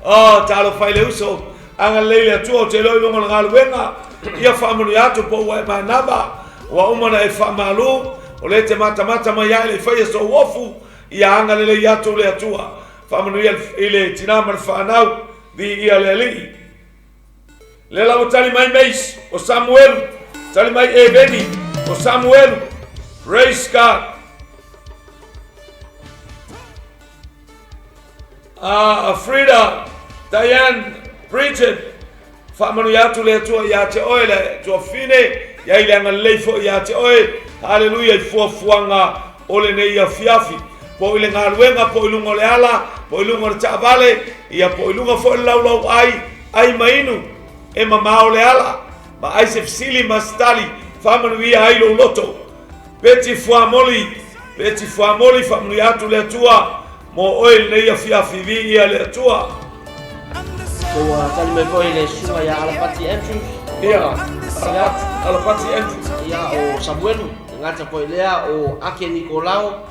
O, talofa i le uso, agalelei le Atua ou te iloa i luga o le galuega, ia faamanuia atu po ua e manava, ua uma ona e faamalu, o lea e te matamata mai lava e le i faia sou ofu, ia agalelei atu le Atua. Faamanuia i le tina ma le fanau, viia le Alii. Lea la ua tali mai Mace, o Samuelu, tali mai Eveni, o Samuelu. Praise God. Ah, Frida, Diane, Bridget, faamanuia atu le Atua ia te oe, le tuafine, ia i le agalelei foi ia te oe. Haleluia i fuafuaga o lenei afiafi. Po i le galuega, po i luga o le ala, po i luga o le taavale, ia po i luga foi o le laulau ai, ai ma inu, e mamao le ala, ma ai se fesili ma se tali, faamanuia ai lou loto. Peti Fuamoli, Peti Fuamoli, faamanuia atu le Atua mo oe i lenei afiafi, viia le Atua. Ua tali mai foi le susuga ia Alapati Andrews. Ia, Alapati, Alapati Andrews. Ia, o Samuelu, le gata foi lea o Ake Nikolao,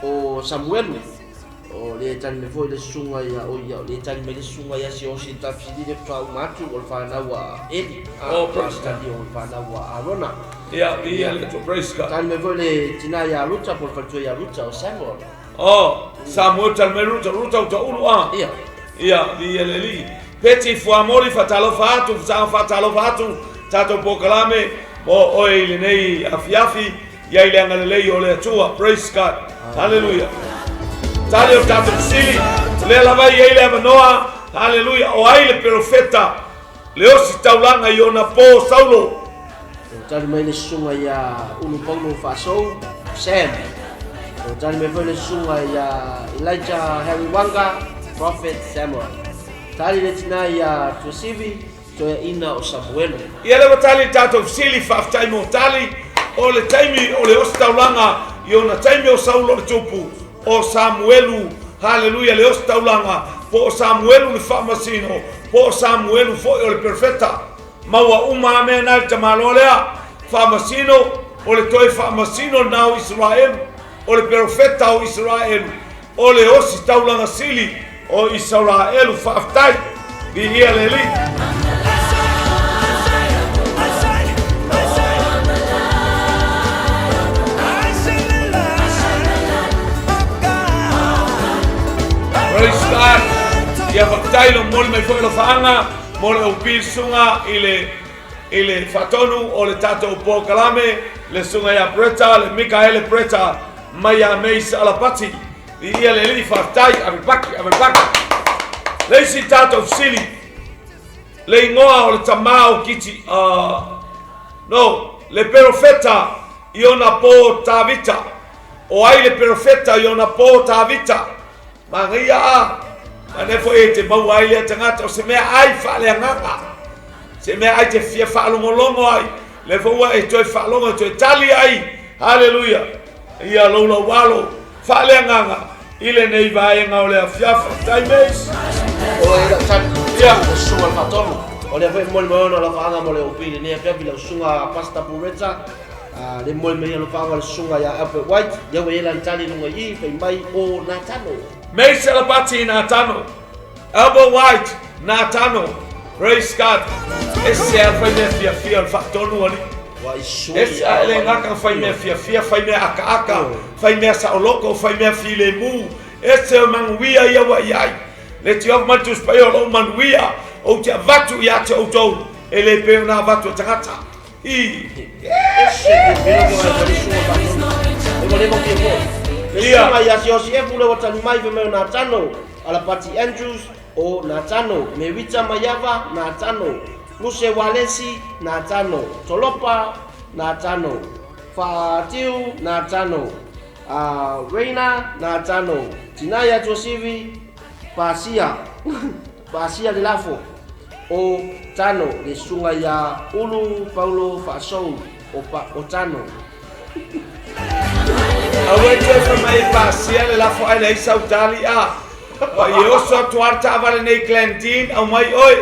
o Samuelu. O le tali mai foi le susuga ia, o ia, o le tali mai le susuga ia Siosi Tafisili le faatoa uma atu o le fanau a Eli. Oh, praise God. Tali o le fanau a Arona. Ia, viia le Atua, praise God. Tali mai foi le tina ia Ruta, po o le faletua ia Ruta, o Samuel. Oh, Samuel tali mai Ruta, Ruta uta ulu a. Ia. Ia, viia le Alii. Peti Fuamoli faatalofa atu, saga faatalofa atu tatou polokalame mo oe i lenei afiafi, ia i le agalelei o le Atua. Praise God. Hallelujah. Tali o tatou fesili, o lea lava e i ai le avanoa. Hallelujah. O ai le perofeta le ositaulaga i ona po Saulo? Ua tali mai le susuga ia Ulu Paulo Faasou, Sam. Ua tali mai foi le susuga ia Elijah Harry Wanga, Prophet Samuel. Tali le tina ia Tuasivi, Toeaina o Samuelu. Ia lea ua tali le tatou fesili, faafetai mo tali. O le taimi o le ositaulaga i ona taimi o Saulo le tupu, o Samuelu, haleluia, le ositaulaga, po o Samuelu le faamasino, po o Samuelu foi o le perofeta. Ma ua uma a mea na i le tamaloa lea, faamasino, o le toe faamasino lena o Isaraelu, o le perofeta o Isaraelu, o le ositaulaga sili o Isaraelu. Faafetai, viia le Alii. Praise God. Ia faafetai lo momoli mai foi alofaaga mo le OP susuga i le i le faatonu o le tatou polokalame le susuga ia Bretta le Mikaele Bretta mai ia Mace Alapati. Viia le Alii, faafetai, ave paki, ave paki. Le isi tatou fesili, le igoa o le tamā o Kiti, no, le perofeta i ona po Tavita. O ai le perofeta i ona po Tavita? Manaia a, manaia foi e te maua ai lea tagata o se mea ai faaleagaga, se mea ai te fia faalogologo ai, lea foi ua e toe faalogo e toe tali ai, haleluia, ia lou laualo faaleagaga i lenei vaega o le afiafi. Faafetai Mace. O e lau tali. Ia. O susuga le faatonu. O lea foi e momoli mai ona alofaaga mo le OP i lenei afiafi lau susuga Pastor Pureta. A le momoli mai alofaaga o le susuga ia Albert White. Ia ua i ai lana tali i luga i i, fai mai o Natano. Mace Alapati Natano. Albert White Natano. Praise God. Ese a fai mea fiafia o le faatonu alii. Ua i sui. Ese a ele gata fai mea fiafia, fai mea akaaka, fai mea saoloko, fai mea filemu. Ese o manuia ia ua i ai. Le tiofu mai le Tusi Paia o lou manuia ou te avatu ia te outou e le pei ona avatu e tagata. I. Ese te mea ko ai le susuga faatonu. E ua le mafia foi. Le Ia. susuga ia Siosiefu le ua tali mai fai mai o Natano, Alapati Andrews o Natano, Merita Maiava Natano, Luse Walesi Natano, Tolopa Natano, Faatiu Natano, Reina Natano, Tinaia Tuasivi Pasia, Pasia le lafo o Tano, le susuga ia Ulu Paulo Faasou o, pa, o Tano. Aua e toe fai mai e pasia le lafo ae leai sau tali a. Ua i e oso atu lava le taavale nei Glendene, aumai oe.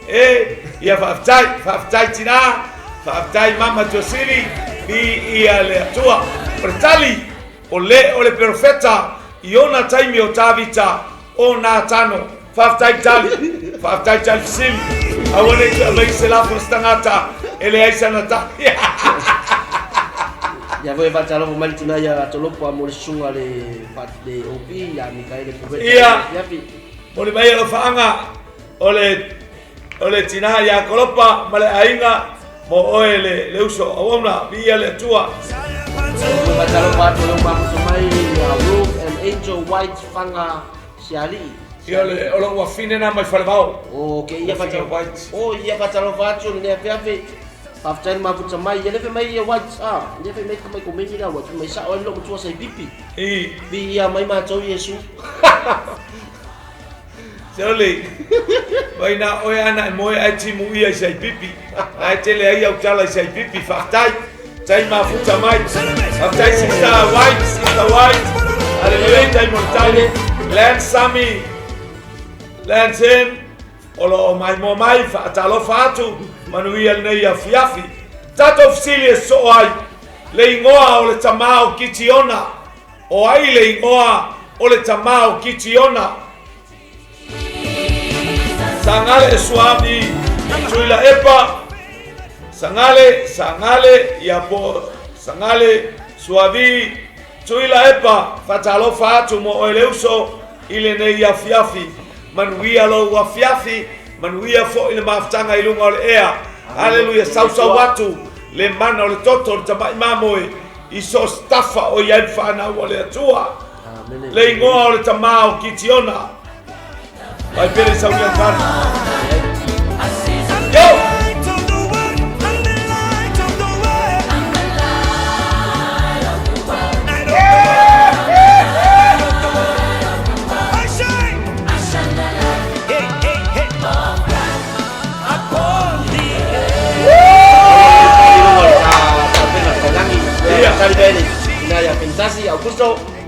E, ia faafetai, faafetai tina, faafetai mama Tuasili. Viia le Atua. O le tali, o le o le perofeta i ona taimi o Tavita o Natano. Faafetai tali. Faafetai tali fesili. Aua ne i toe aumai se lafo a se tagata e leai sana tali. Ia foi e faatalofa mai le tina ia Tolopo mo le susuga le le OP ia Mikaele Puveta. Ia. Moli mai alofaaga o le o le tina ia Kolopa ma le aiga mo oe le, le uso auauna, viia le Atua. Ua faatalofa atu le mafuta mai ia Ruth and Angel White Fanga Sialii. Ia le o lou afine na mai Falevao. O ke ia Afine White. O ia faatalofa atu le afiafi. Faafetai le mafuta mai. Ia le fe mai ia White. Ah, le fe mai ka mai komeni la White. Mai sa oi lo matua sai pipi. I. Vi ia mai matou Iesu. Surely, vai na oe ana e moe ai timu ia i sai pipi. Na e tele ai au tala i sai pipi, faafetai. Tai mafuta mai. Faafetai Sister White, Sister White. Hallelujah, tai mo le tali. Lance Sami, Lance In, o lo o maimoa mai, faatalofa atu, manuia lenei afiafi. Tatou fesili e soo ai, le igoa o le tamā o Kitiona. O ai le igoa o le tamā o Kitiona? Sagale e Suami, Tuilaepa, Sagale, Sagale, ia po Sagale, Suavi, Tuilaepa, faatalofa atu mo oe le uso i lenei afiafi. Manuia lou afiafi, manuia foi le mafutaga i luga o le ea. Aleluia, sausau atu le mana o le toto o le tamai mamoe i so o se tafa o i ai le fanau a le Atua. Le igoa o le tamā o Kitiona. Vai pele saunia tali. Yo!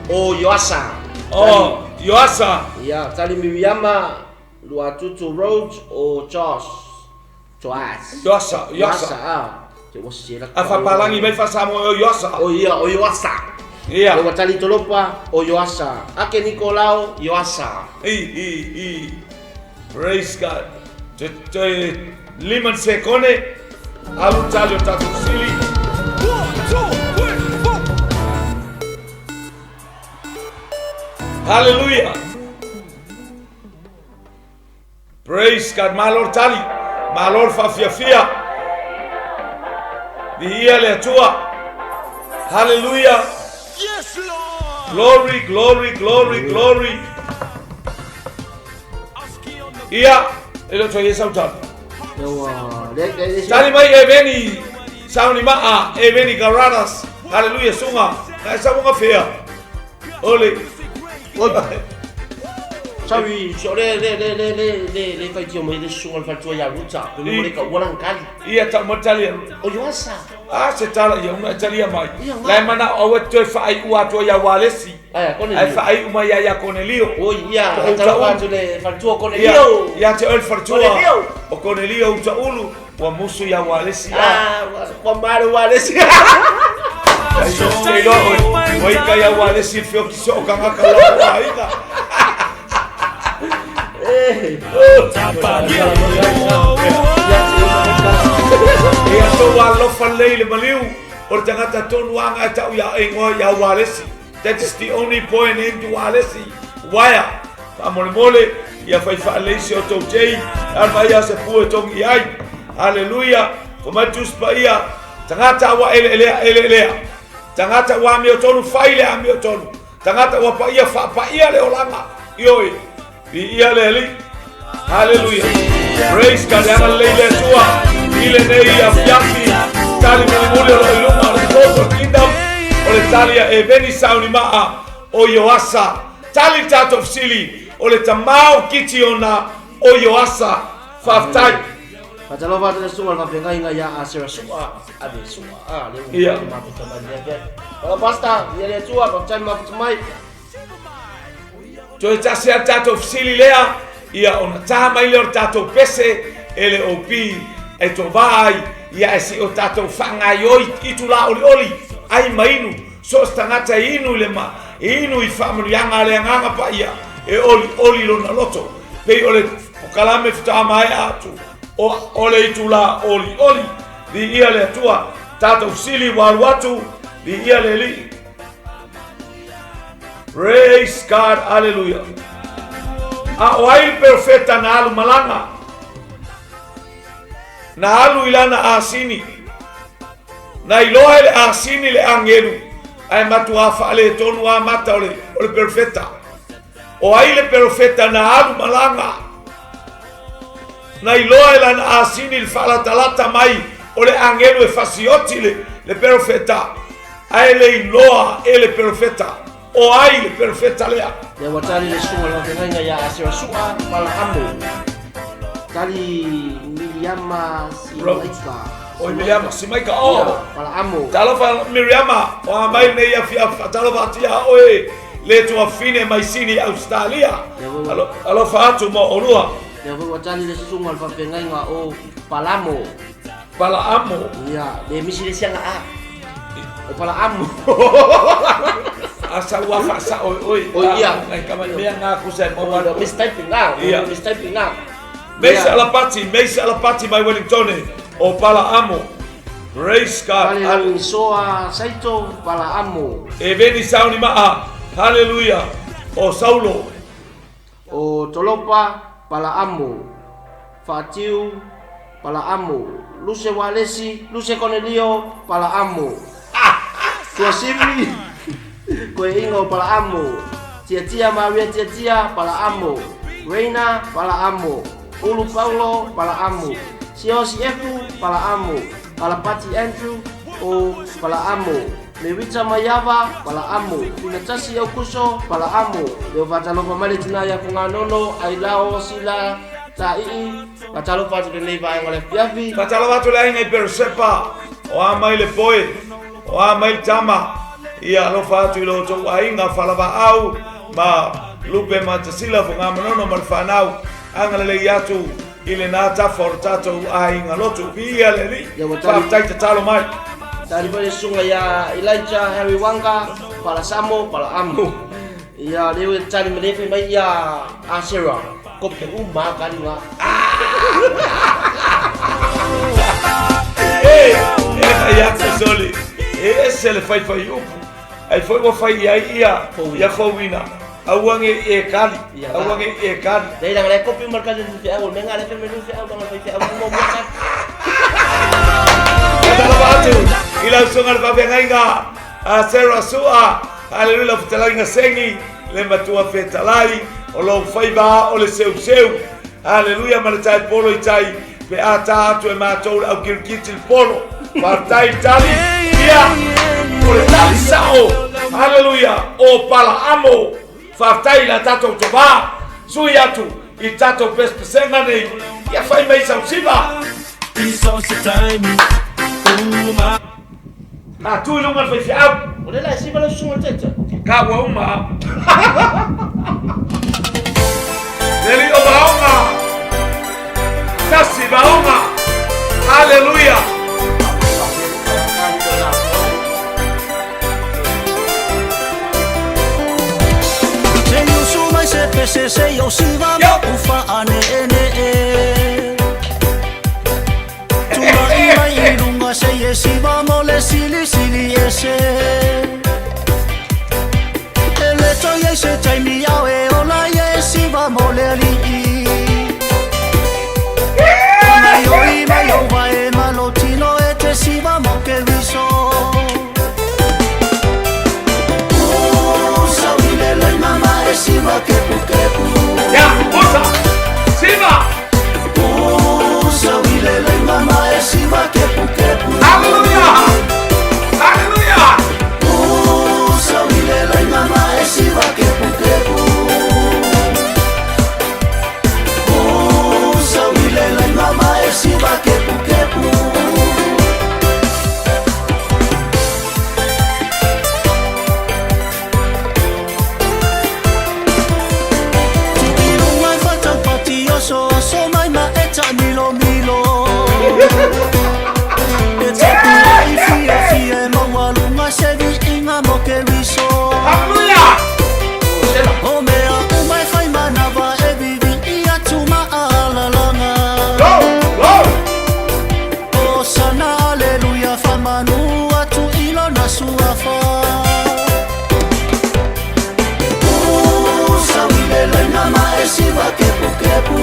O Ioasa. Oh, Ioasa. Ia, tali Miriama, Luatutu Road o Josh. Joas. Ioasa, Ioasa. Ah. Te ua sela. A fapalangi mai fasamoa o Ioasa. O ia, o Ioasa. Ia. Ua tali Tolopa o Ioasa. Ake Nikolao, Ioasa. I, i, i. Praise God. Te, te, liman sekone, alu tali o tatou sili. 1, 2, 3, 4. Hallelujah. Praise God. Malo le tali. Malo le faafiafia. Viia le Atua. Hallelujah. Yes, Lord. Glory, glory, glory, glory. Ia, e le o toe i ai sau tali. Tali mai e veni sauni maa, e veni garadas. Hallelujah, sunga. Na e sauga fea. Ole. Sawi, so le le le le le le le faitio mai le susuga le faletua ia Ruta, pe mo le ka ua kali. Ia tau mo tali. O Ioasa. A se tala ia una e talia mai. Ia, La e mana au e toe whaai ua atua ia Walesi. Ai, Ai whaai uma ia ia Konelio. O ia, Ko tala Utaulu. atu le faletua Ia, Konelio. ia te oe le faletua. Konelio. O Konelio utaulu ua musu ia Walesi. Ah, wa maru Walesi. Ai so te iloa oe. Ua ika ia Walesi le feoki so o kangaka lau aiga. Eh. Ia tou alofa lelei i le maliu o le tagata tonu aga e tau ia ingoa ia Walesi. That is the only boy named Walesi. Waia. Faamolemole, ia fai faalelei si o tou tei. Alma ia se pue tongi i ai. Hallelujah. Fa mai Tusi Paia. Tagata ua eleelea, eleelea. Tagata ua amiotonu, fai le amiotonu. Tagata ua paia, faapaia le olaga. Ioe. Viia le Alii. Hallelujah. Praise God. Le agalelei le Atua i lenei afiafi. Tali mulimuli o lo o i luga o le Global Kingdom o le tali a Eveni Saunimaa o Ioasa. Tali le tatou fesili o le tamā o Kitiona o Ioasa. Faafetai. Faatalofa atu le susuga le faafeagaiga ia Asera Sua, ave Sua, a le ua Ia. mafuta mai le afiafi. Wala pasta, ia le Atua, faafetai le mafuta mai. Toe tasi a le tatou fesili lea, ia ona tā mai lea o le tatou pese e le OP e tovā ai Ia ae se i o tatou faagaioi itulā olioli ai ma inu, so o se tagata e inu i le ma, e inu i faamanuiaga a le Agaga Paia, e olioli lona loto. Pei o le pokalame faatoa maea atu, o, o le itulā olioli. Viia le Atua, tatou sili ua alu atu, viia le Alii. Praise God, hallelujah. A o ai le perofeta na alu malaga? Na alu i lana asini. Na iloa e le asini le agelu, ae matuā faaletonu lava mata o le, o le perofeta. O ai le perofeta na alu malaga? Na iloa e lana asini le faalatalata mai o le agelu e fasioti le, le perofeta, ae le iloa e le perofeta o ai le perofeta lea. Lea ua tali le susuga o le faafeagaiga ia Asera Sua Palaamo. Tali Miriama Simaika. Oi Miriama Simaika o. Ia, Palaamo. Talofa Miriama, o a mai nei afiafi faatalofa atu ia oe le tuafine mai Sini Australia. Alo, alofa atu mo olua. Lea foi ua tali le susuga o le faafeagaiga o Palamo. Palaamo. Ia, le misi le siaga a. O Palaamo. Asa ua faasao e oe. Oi, ia. Ngai kama mea ngā kusa e maua atu. Mistyping na. Ia. Mistyping na. Meisa Alapati, Meisa Alapati mai Wellington o Palaamo. Praise God. Pale langi soa Saito Palaamo. E veni sauni maa. Hallelujah. O Saulo. O Tolopa Palaamo. Faatiu Palaamo. Luse Walesi, Luse Konelio Palaamo. Tuasivi Koe Ingo Palaamo. Tiatia Maria Tiatia Palaamo. Reina Palaamo. Ulu Paulo Palaamo. Siosi Efu Palaamo. Kalapati Andrew o Palaamo. Mewita Maiava Palaamo. Finatasi Aukuso Palaamo. Leo fatalofa mai le tina ia Fuganono Ailao Sila Taii. Fatalofa atu lenei vaega o le afiafi. Fatalofa atu le aiga i Perosepa, o a mai le poe, o a mai le tama, ia alofa atu i lo outou aiga falavaau ma Lupe ma Tasila Fogamanono ma le fanau, agalelei atu i lena tafa o le tatou aiga lotu. Viia le Alii, Ia ua tali. faafetai tatalo mai. Tali mai le susuga ia Elijah Harry Wanga, Palasamo, Palaamo. Ia leo e tali mai fai mai ia Asera. Kope uma kali nga. E, e fai atu soli, e ese le faifai upu, ai foi ua fai i ai ia, ia fouina. Aua ne i e kali, aua ne i e kali. Lei langa le kopi uma kali lu feau, me nga le fe me lu feau langa fai feau mo mo sa. Faatalofa atu i lau susuga le faafeagaiga a Sarah Sua, haleluia, lau fetalaiga Sengi, le matua fetalai o lou faiva o le seuseu, haleluia, ma le tae polo i tai pe a ta atu e matou le au kirikiti le polo. Faafetai tali ia o le tali sao, haleluia, o Palaamo. Faafetai i la tatou tovā sui atu i tatou pesepesega nei, ia fai mai sau siva. A tu i luga le faifeau. O le la e siva lau susuga le taitai. Ka ua uma. Le alii o Vaoga. Tasi Vaoga. Haleluia. Ya, Musa. Siva. Haleluia. Haleluia. Keriso. Haleluia! O mea uma e fai manava e vivi i atu maalalaga. Glory, glory! Hosana, aleluia, faamanu atu i lona suafa. Usa i le laina ma e siva kepukepu.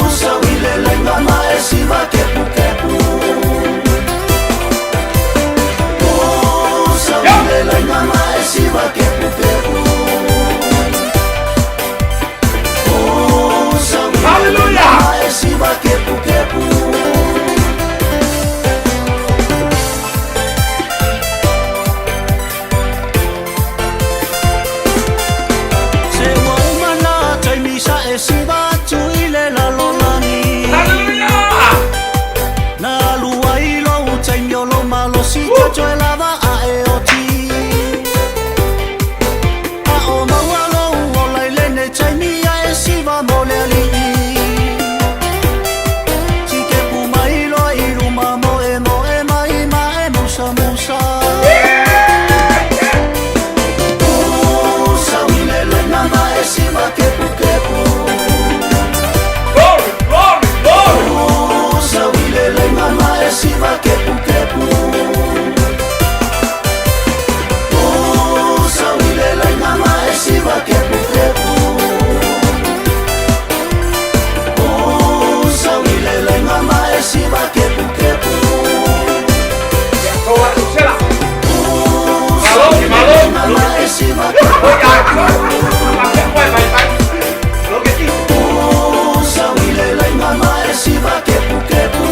Usa i le laina ma e siva kepukepu. Usa i le laina ma e siva kepukepu. Usa i le laina ma e siva kepukepu. Se ua uma na taimi sa e siva atu i le lalolagi. Haleluia! Na alu ai lou taimi o lou malosi toe lava ae oti. A o maua lou ola i lenei taimi ae siva mo le alii. Sikepu mai loa i luma moe moe mai ma e musamusa. Usa i le laina ma e siva kepukepu. Glory, glory, glory! Usa i le laina ma e siva kepukepu. Usa i le laina ma e siva kepukepu. Usa i le laina ma e siva kepukepu. Ia, toa e sela. Usa Malo, i le malo. laina ma e siva Oi, ai, kepukepu. ai, vai, vai. Lo che ti. Usa i le laina ma e siva kepukepu.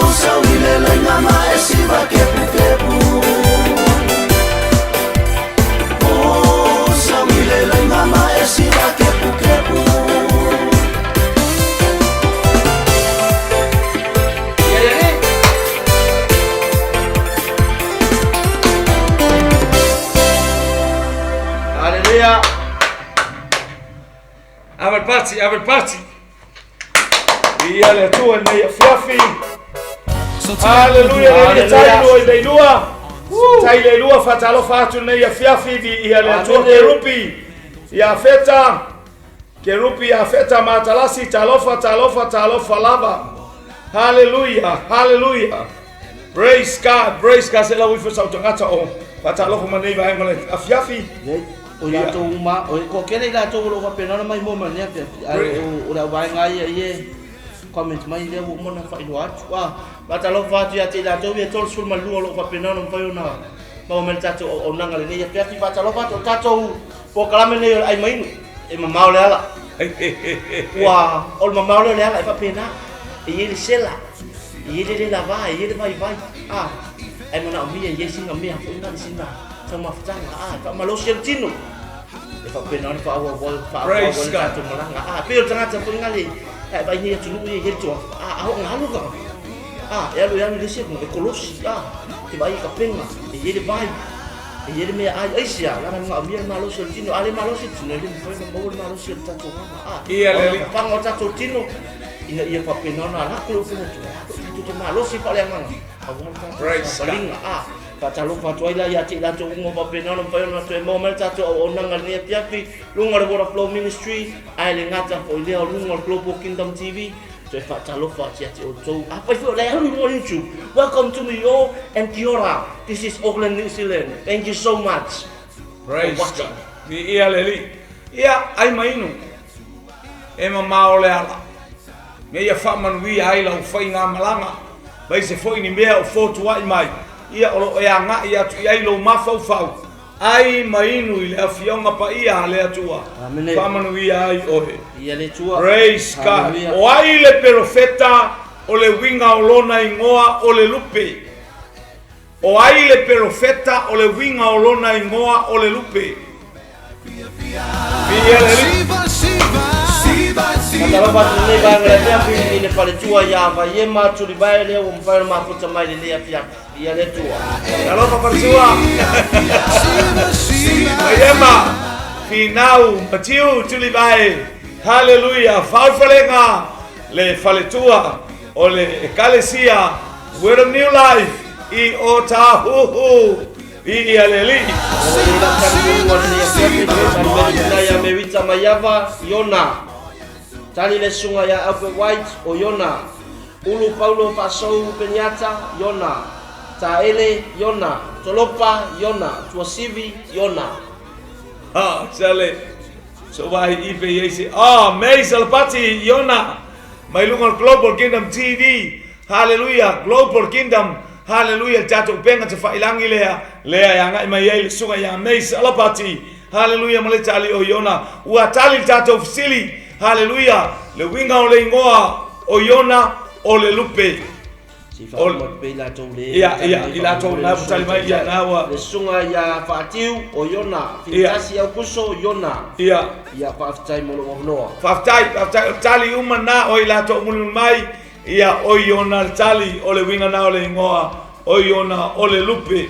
Usa i le laina ma e siva kepukepu. Usa i le laina ma e siva kepukepu. Ia, ia, ia. Haleluia. Ave le pati, ave le pati. Ia le Atua i lenei afiafi. Haleluia, le ia tai lua i le ilua. Tai le ilua faatalofa atu lenei afiafi viia le Atua Amene. Kerupi. Ia Feta. Kerupi ia Feta Matalasi talofa talofa talofa lava. Haleluia, haleluia. Praise God, praise God. Se lau ifo sau tagata o faatalofa ma nei vaega o le afiafi. Nei, o i latou uma, o ko kele i latou o lo o faapena ona maimoa ma lenei afiafi. Ae o le auvaega ia ia comment mai lea ua uma ona faailoa atu. Ah, faatalofa atu ia te i latou ia 32 o lo o faapena ona mafai ona maua mai le tatou auaunaga lenei afiafi. Faatalofa atu o tatou polokalame nei o le ai mainu e mamao le ala. Ua o le mamao lea o le ala e faapena. E i ai le sela, e i ai le le lava, e i ai le vaivai. Ah, ae manaomia e i ai sina mea foi na le sina taumafataga. Ah, e faamalosi ai le tino. E faapena ona faaauau faaauau Praise le God. tatou malaga. Ah, pei o le tagata foi na le e vaai nei atunuu ia i ai le toafa. Ah, a oo ina alu le tagata. Ah, e alu e alu i le isi atunuu e kolosi. Ah, te vaai i kapega, e i ai le vai. E i ai le mea ai aisia, leaga e manaomia le malosi o le tino. A le malosi le tino, e le mafai ona maua le malosi o le tatou aga. Ah, Ia le o le alii. fafaga o tatou tino ina ia faapena ona alako le upega atu. Alako i tatou te malosi faaleagaga. Aua le tatou Praise God. savaliga. Ah, faatalofa atu ai la ia te i latou uma faapena ona mafai ona toe maua mai le tatou auaunaga i lenei afiafi luga o le Water Flow Ministry ae le gata foi lea o luga o le Global Kingdom TV. Toe faatalofa atu ia te outou. Afai foi o le alu i luga o le YouTube. Welcome to me all and kia ora. This is Auckland, New Zealand. Thank you so much for Praise watching. God. Viia le Alii. Ia, ai ma inu. E mamao le ala. Me ia faamanuia ai lau faigamalaga. Mai se foi ni mea o fotuai mai. Ia o loo e agai atu i ai lou mafaufau. Ai ma inu i le afioga paia a le Atua. Amene. Faamanuia ai oe. Ia le Atua. Praise God. Hallelujah. O ai le perofeta o le uiga o lona igoa o le lupe. O ai le perofeta o le uiga o lona igoa o le lupe. Viia le Alii. Siva, siva, siva, siva. Faatalofa atu lenei vaega le afiafi i le faletua ia Vaiema Tulivae lea ua mafai ona mafuta mai lenei afiafi. Ia le Atua. Talofa faletua. Siva, siva. Vaiema, Finau, Matiu, Tulivae. Haleluia. Faufalega le faletua. o le Ekalesia Word of New Life i Otahuhu i ia le Alii. Ia Merita Maiava, Iona. Tali le susuga ia Albert White, o Iona. Ulu Paulo Faasou Peniata, Iona. Taele, Iona. Tolopa, Iona. Tuasivi, Iona. Ha, sale. So vai ipe i se. Ah, mei salapati Iona. Mai lunga o Global Kingdom TV. Hallelujah, Global Kingdom. Hallelujah, le tatou upega tafailangi lea, lea e agai mai ai le susuga ia May Salapati. Hallelujah, ma le tali o Iona. Ua tali le tatou fesili. Hallelujah, le uiga o le igoa o Iona o le lupe. Se i faauma atu pea i latou le Ia, ia, i latou na ua tali mai, ia, na ua. Le susuga ia Faatiu o Iona, Finitasi Aukuso, Iona. Ia. Ia, faafetai mo lou avanoa. Faafetai, faafetai, o tali uma na o i latou mulimuli mai. Ia, o Iona le tali, o le uiga na o le igoa, o Iona o le lupe.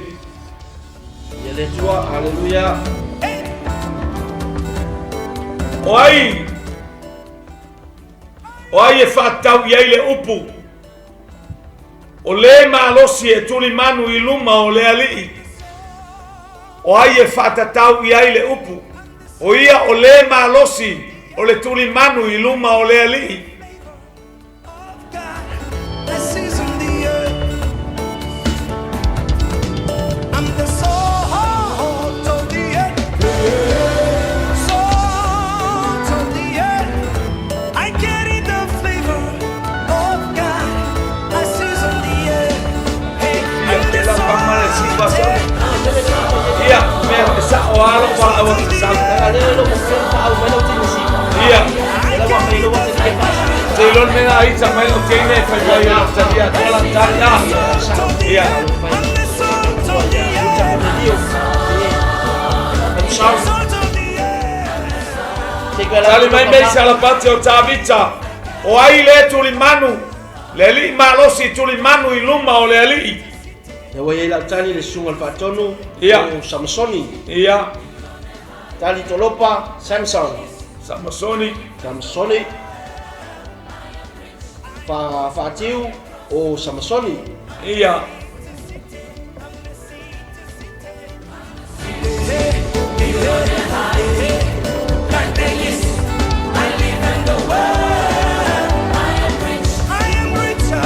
Ia le Atua, haleluia. O ai, o ai e faatatau i ai le upu, o le malosi e tulimanu i luma o le alii. O ai e faatatau i ai le upu, o ia o le malosi o le tulimanu i luma o le alii. Ia, mea e sa'o alo pa awa sa. Ia. Te lon mea ai ta mai o teine fai mai o talia tola talia. Ia. Tali mai mei salapati o Tavita. O ai le tulimanu, le alii malosi tulimanu i luma o le alii. Lea ua i ai lau tali le susuga i le faatonu Ia. o Samasoni. Ia. Tali Tolopa, Samson. Samasoni. Samasoni. Fa, Faatiu o Samasoni. Ia.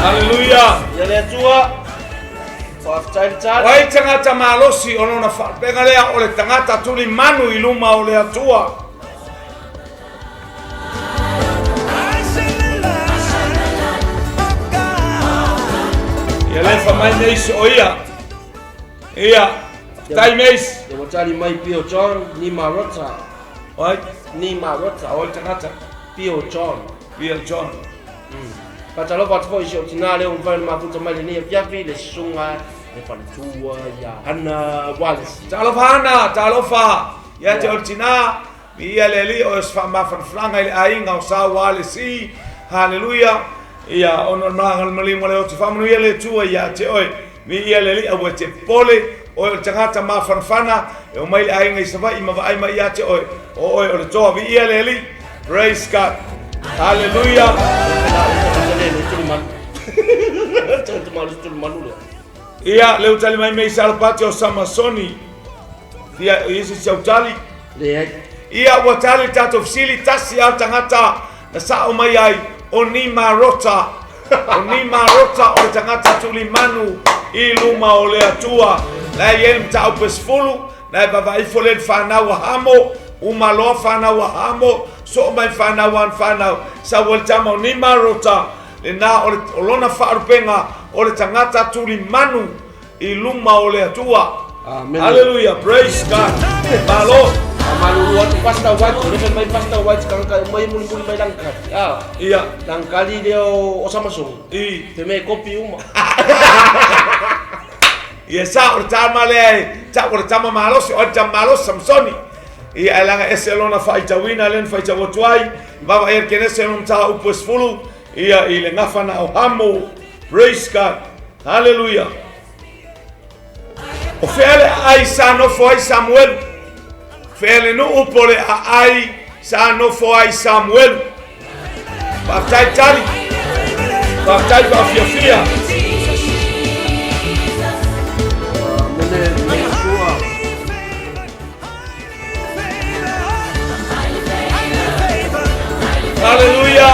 Haleluia. Ia le Atua. Faafetai le tali. O ai tagata malosi o lona faalupega lea o le tagata tulimanu i luma o le Atua. Ia le fa mai nei o ia. Ia, tai meis. Ia ua tali mai Pio John ni Marota. Oi. Ni Marota. Oi tagata. Pio John. Pio John. Faatalofa atu foi i si ou tinā lea ua mafai ona mafuta mai lenei afiafi, le susuga le faletua ia Hana Wallace. Talofa Hana, talofa ia te oe le tinā, Viia le Alii o se faamafanafanaga i le aiga o Sa Wallace. Haleluia. Ia ona o le malaga maliu ma le oti faamanuia le Atua ia te oe. Viia le Alii aua e te popole, oe o le tagata mafanafana e omai le aiga i Savaii ma vaai mai ia te oe. O oe o le toa. Viia le Alii. Praise God. Haleluia. Ia, leu tali mai mei salapati o Samasoni. Ia, ia se sau tali. Leai. Ia, ua tali le tatou fesili, tasi lava le tagata na sao mai ai, o Nimarota. O Nimarota o le tagata tulimanu i luma o le Atua. La e i ai le mataupu e 10, na e vavaifo lea i le fanau a Hamo, uma loa fanau a Hamo, soo mai fanau a fanau, sau ai le tama o Nimarota, lena o, le, o lona faalupega o le tagata tulimanu i luma o le Atua. Amen. Hallelujah. Praise God. Malo. Malulu atu Pastor White, o le mai Pastor White kanga mai muli muli mai langkali. Ah. Ia. Langkali lea o Samsung. I. Te me kopi uma. Ia sa o le tama lea e tau o le tama malosi, o le tama malosi Samsoni. Ia e laga ese lona faitauina lea na faitau atu ai. Vava ia Kenese lona mataupu e 10. Ia i le gafa na o Hamo. Praise God. Hallelujah. O fea le aai sa nofo ai Samuelu? Fea le nuu po le aai sa nofo ai Samuelu? Faafetai tali. Faafetai faafiafia. Mene mene sua. Haleluia.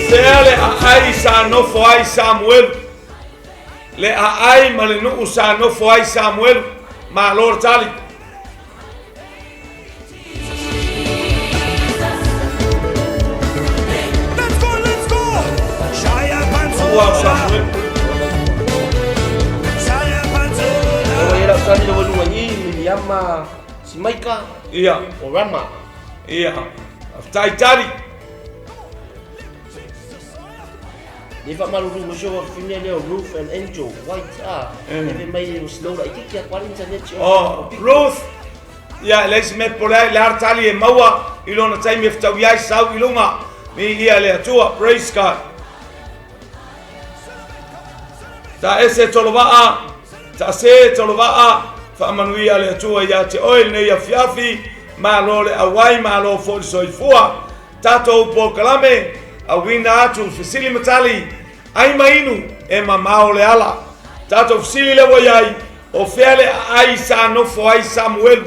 Sea le aai sa nofo ai Samuelu. Le aai ma le nuu sa nofo ai Samuelu. Malo le tali. Ua o Samuelu. Ua i lau tali le walunga i Miriama Simaika Ia, o Rama. ia. Faafetai tali. Le faamalulu mo sio fafine lea o Ruth and Angel White a. E mai o slow laitiiti a le internet. Oh, Ruth. Ia, e leai se mea popole ai, le a le tali e maua i lona taimi e fetaui ai sau i luga. Viia le Atua. Praise God. Ta ese Tolovaa, ta se Tolovaa, faamanuia le Atua ia te oe lenei afiafi, malo le auai, malo foi le soifua. Tatou polokalame, auina atu fesili ma tali, ai ma inu, e mamao le ala. Tatou fesili lea ua i ai, o fea le aai sa nofo ai Samuelu?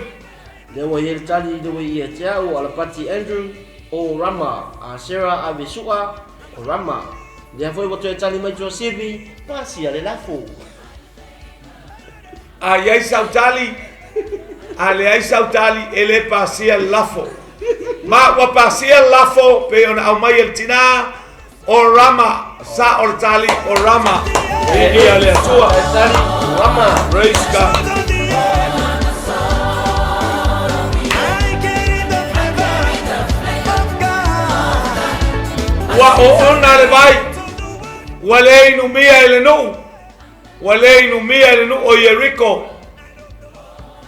Lea ua i ai le tali lea ua i ia te au, o Alapati Andrew, o Rama, a Sarah Avesua, o Rama. Lea foi ua toe tali mai Tuasivi, pasia le lafo. A i ai sau tali, a leai sau tali, e le pasia le lafo. Ma ua pasia le lafo, pei ona aumai e le tinā, o Rama, sa o le tali, o Rama. Viia le Atua. Le tali, o Rama. Praise God. Ua oona le vai, ua le inumia e le nuu, ua le inumia e le nuu o Ieriko.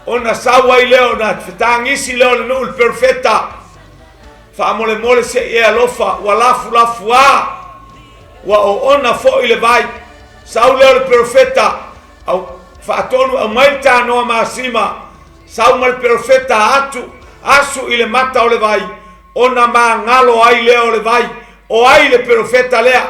Ona sau ai lea ona fetagisi lea o le nuu i le perofeta. Faamolemole se i e alofa, ua lafulafuā, ua oona foi le vai. Sau lea o le perofeta, au, faatonu aumai le tanoa masima, sau ma le perofeta atu, asu i le mata o le vai, ona magalo ai lea o le vai. O ai le perofeta lea?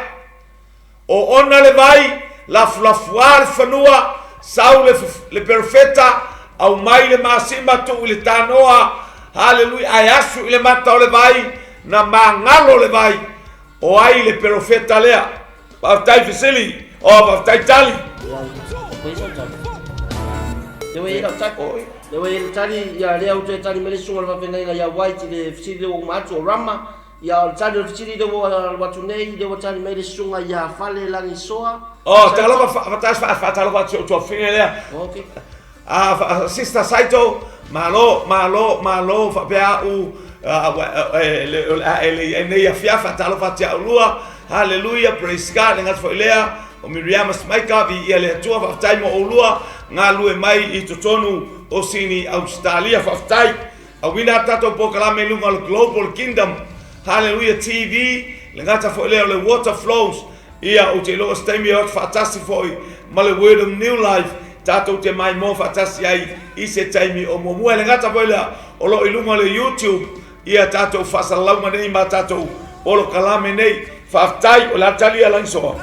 Oona le vai, lafulafuā le fanua, sau le, le perofeta, aumai le masima tuu i le tanoa, haleluia, ae asu i le mata o le vai, na magalo le vai. O ai le perofeta lea? Faafetai fesili, o faafetai tali. Ua sau tali. Le ua i lau tali. Le ua i le tali, ia lea ua toe tali mai le susuga o le faafeagaiga ia White i le fesili lea ua uma atu o Rama. Ia o le tali o le fesili lea ua alu atu nei, lea ua tali mai le susuga ia Fale Lagisoa. Oh, talofa fa faatalofa atu si ou tuafafine lea. Okay. Ah, Sister Saito, malo, malo, malo faapea au le a e le i ai nei afiafi, faatalofa atu ia oulua. Hallelujah, praise God, le gata foi lea o Miriama Smaika, viia le Atua, faafetai mo oulua galulue mai i totonu o Sini Ausetalia, faafetai. Auina a tatou polokalame i luga o le Global Kingdom, Hallelujah TV, le gata foi lea o le Water Flows, ia ou te iloa o se taimi e o atu faatasi foi ma le Word of New Life, tatou te maimoa faatasi ai i se taimi o muamua. E le gata foi lea, o lo o i luga o le YouTube ia tatou faasalalauga nei ma tatou polokalame nei. Faafetai, o le a tali ia Lagisoa.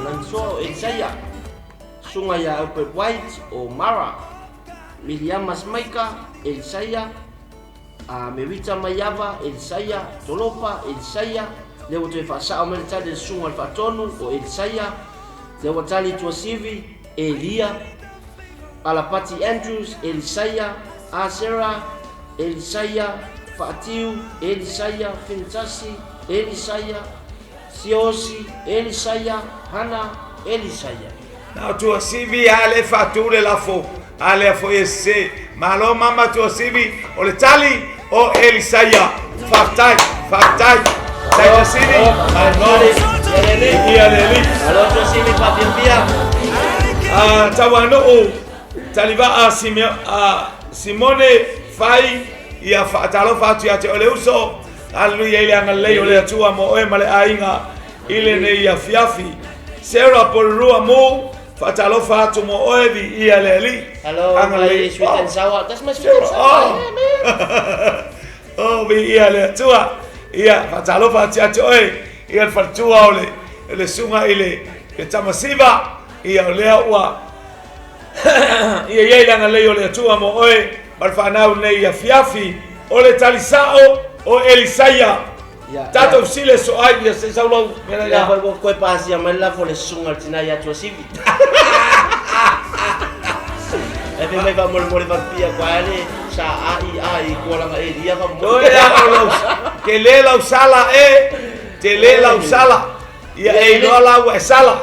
Lagisoa o Elisaia, susuga ia Albert White o Mara. Miriama Smaika, Elisaia, a Merita Maiava, Elisaia, Tolopa, Elisaia, lea ua toe faasao mai le tali a le susuga o le faatonu, o Elisaia, lea ua tali i Tuasivi, Elia, Alapati Andrews, Elisaia, Asera, Elisaia, Faatiu, Elisaia, Finitasi, Elisaia, Siosi, Elisaia, Hana, Elisaia. Na o Tuasivi a le faatu le lafo a lea foi e sese. Malo mama Tuasivi, o le tali o Elisaia. Faafetai, faafetai. Tai Tuasivi, malo. Ia le alii. Malo Tuasivi, faafiafia. Ah, Tauanu'u, Talivaa Simone Fai, ia faatalofa atu ia te oe le uso. Haleluia i le agalelei o le Atua mo oe ma le aiga i lenei afiafi. Sarah Porirua Mu, Faatalofa atu mo oe viia le Alii. Hello, my sweet and sour. That's my sweet and sour. Oh. Yeah, man. Oh, viia le Atua. Ia, faatalofa atu ia te oe. Ia le faletua o le, le susuga i le, le Tamasiva. Ia, o lea ua ia i ai le agalelei o le Atua mo oe ma le fanau lenei afiafi. O le tali sao o Elisaia. Ia, Tatou ia. fesili e so ai, ia se i sau lau mea la Lea ia. foi ua toe pasia mai le lafo a le susuga a le tina ia Tuasivi. E fai mai faamolemole faapipii atu ai le sa a i a i Kualaga Elia faamolemole. Toe a o lau, tele lau sala e, tele lau sala. Ia e iloa la ua e sala.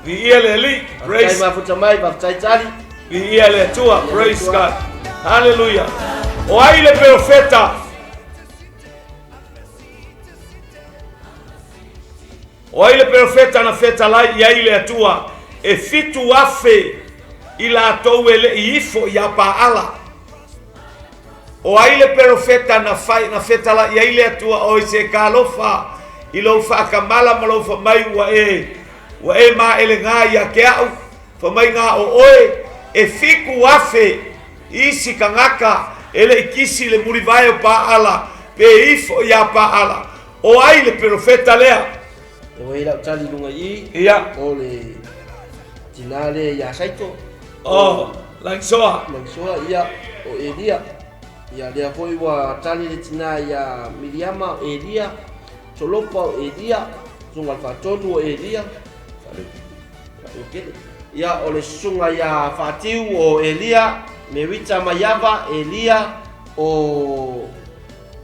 Viia le Alii. Faafetai Praise. mafuta mai, faafetai tali. Viia le Atua. Viia le Praise Atua. God. Hallelujah. O ai le perofeta? O ai le perofeta na fetalai i ai le Atua e 7,000 i latou e le i ifo ia Paala? O ai le perofeta na fai na fetalai i ai le Atua o i se kalofa i lou faakamala ma lou famai ua e ua e maelega ia te au famai ngā o oe e 7,000 isi tagata e le i kisi le mulivae o Paala pe ifo ia Paala? O ai le perofeta lea? E ua i lau tali i luga i i. Ia. O le tina lea ia Saito. O, Lagisoa. Lagisoa, ia, o Elia. Ia, lea foi ua tali le tina ia Miriama, o Elia. Solopa, o Elia. Susuga i le Faatonu, o Elia. Faaleu. Ia, o le susuga ia Faatiu, o Elia. Merita Maiava, Elia. O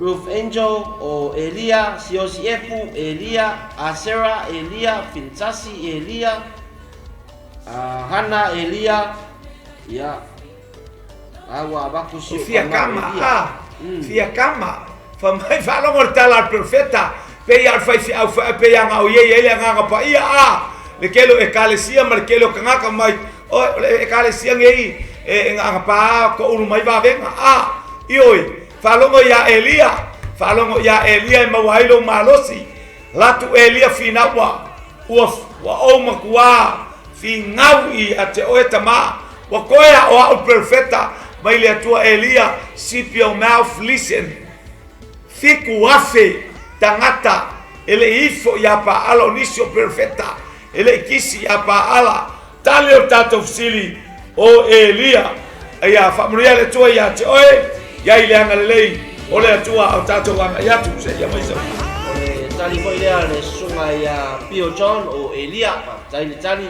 Ruth Angel, o Elia. Siosi Efu, Elia. Asera, Elia. Fintasi, Elia. Hana, Elia. Ia, a ua avatu si O o fia tama, kama, Elia. a, fia kama. Fa mai faalogo le tala a le perofeta, pei a o le faifeau fae, pei a gao iai ai le agaga paia, a, le tele o ekalesia ma le tele o tagata mai, o, o le ekalesia nei e, e gagapā toulu mai vavega, a, ioe, faalogo iā Elia, faalogo iā Elia e maua ai lou malosi, latu Elia finau ua, ua, ua ou matuā finau ia te oe tamā, ua toe a o au perofeta mai le Atua Elia, zip your mouth, listen. 7,000 tagata e le i ifo iā Paala o nisi o perofeta e le i kisi iā Paala. Tali o le tatou fesili o Elia. Ia faamanuia le Atua ia te oe, iai le agalelei o le Atua a o tatou agai atu seia mai sau. O le tali foi lea a le susuga ia Pio John o Elia. Faafetai le tali.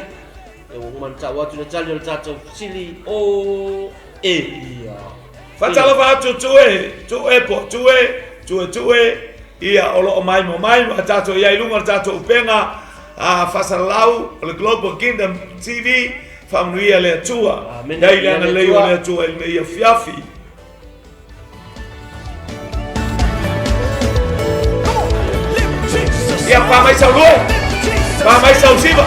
E ua uma ona tau atu le tali o le tatou fesili o Elia. Faatalofa atu Tue, Tue po o Tue, Tue Tue, ia o lo o maimoa mai ma tatou i ai i luga o le tatou upega a faasalalau o le Global Kingdom TV. Faamanuia le Atua. Amene. Iai le Viia le agalelei o Atua. le Atua i lenei afiafi. Ia pa mai sau lue, pa mai sau siva.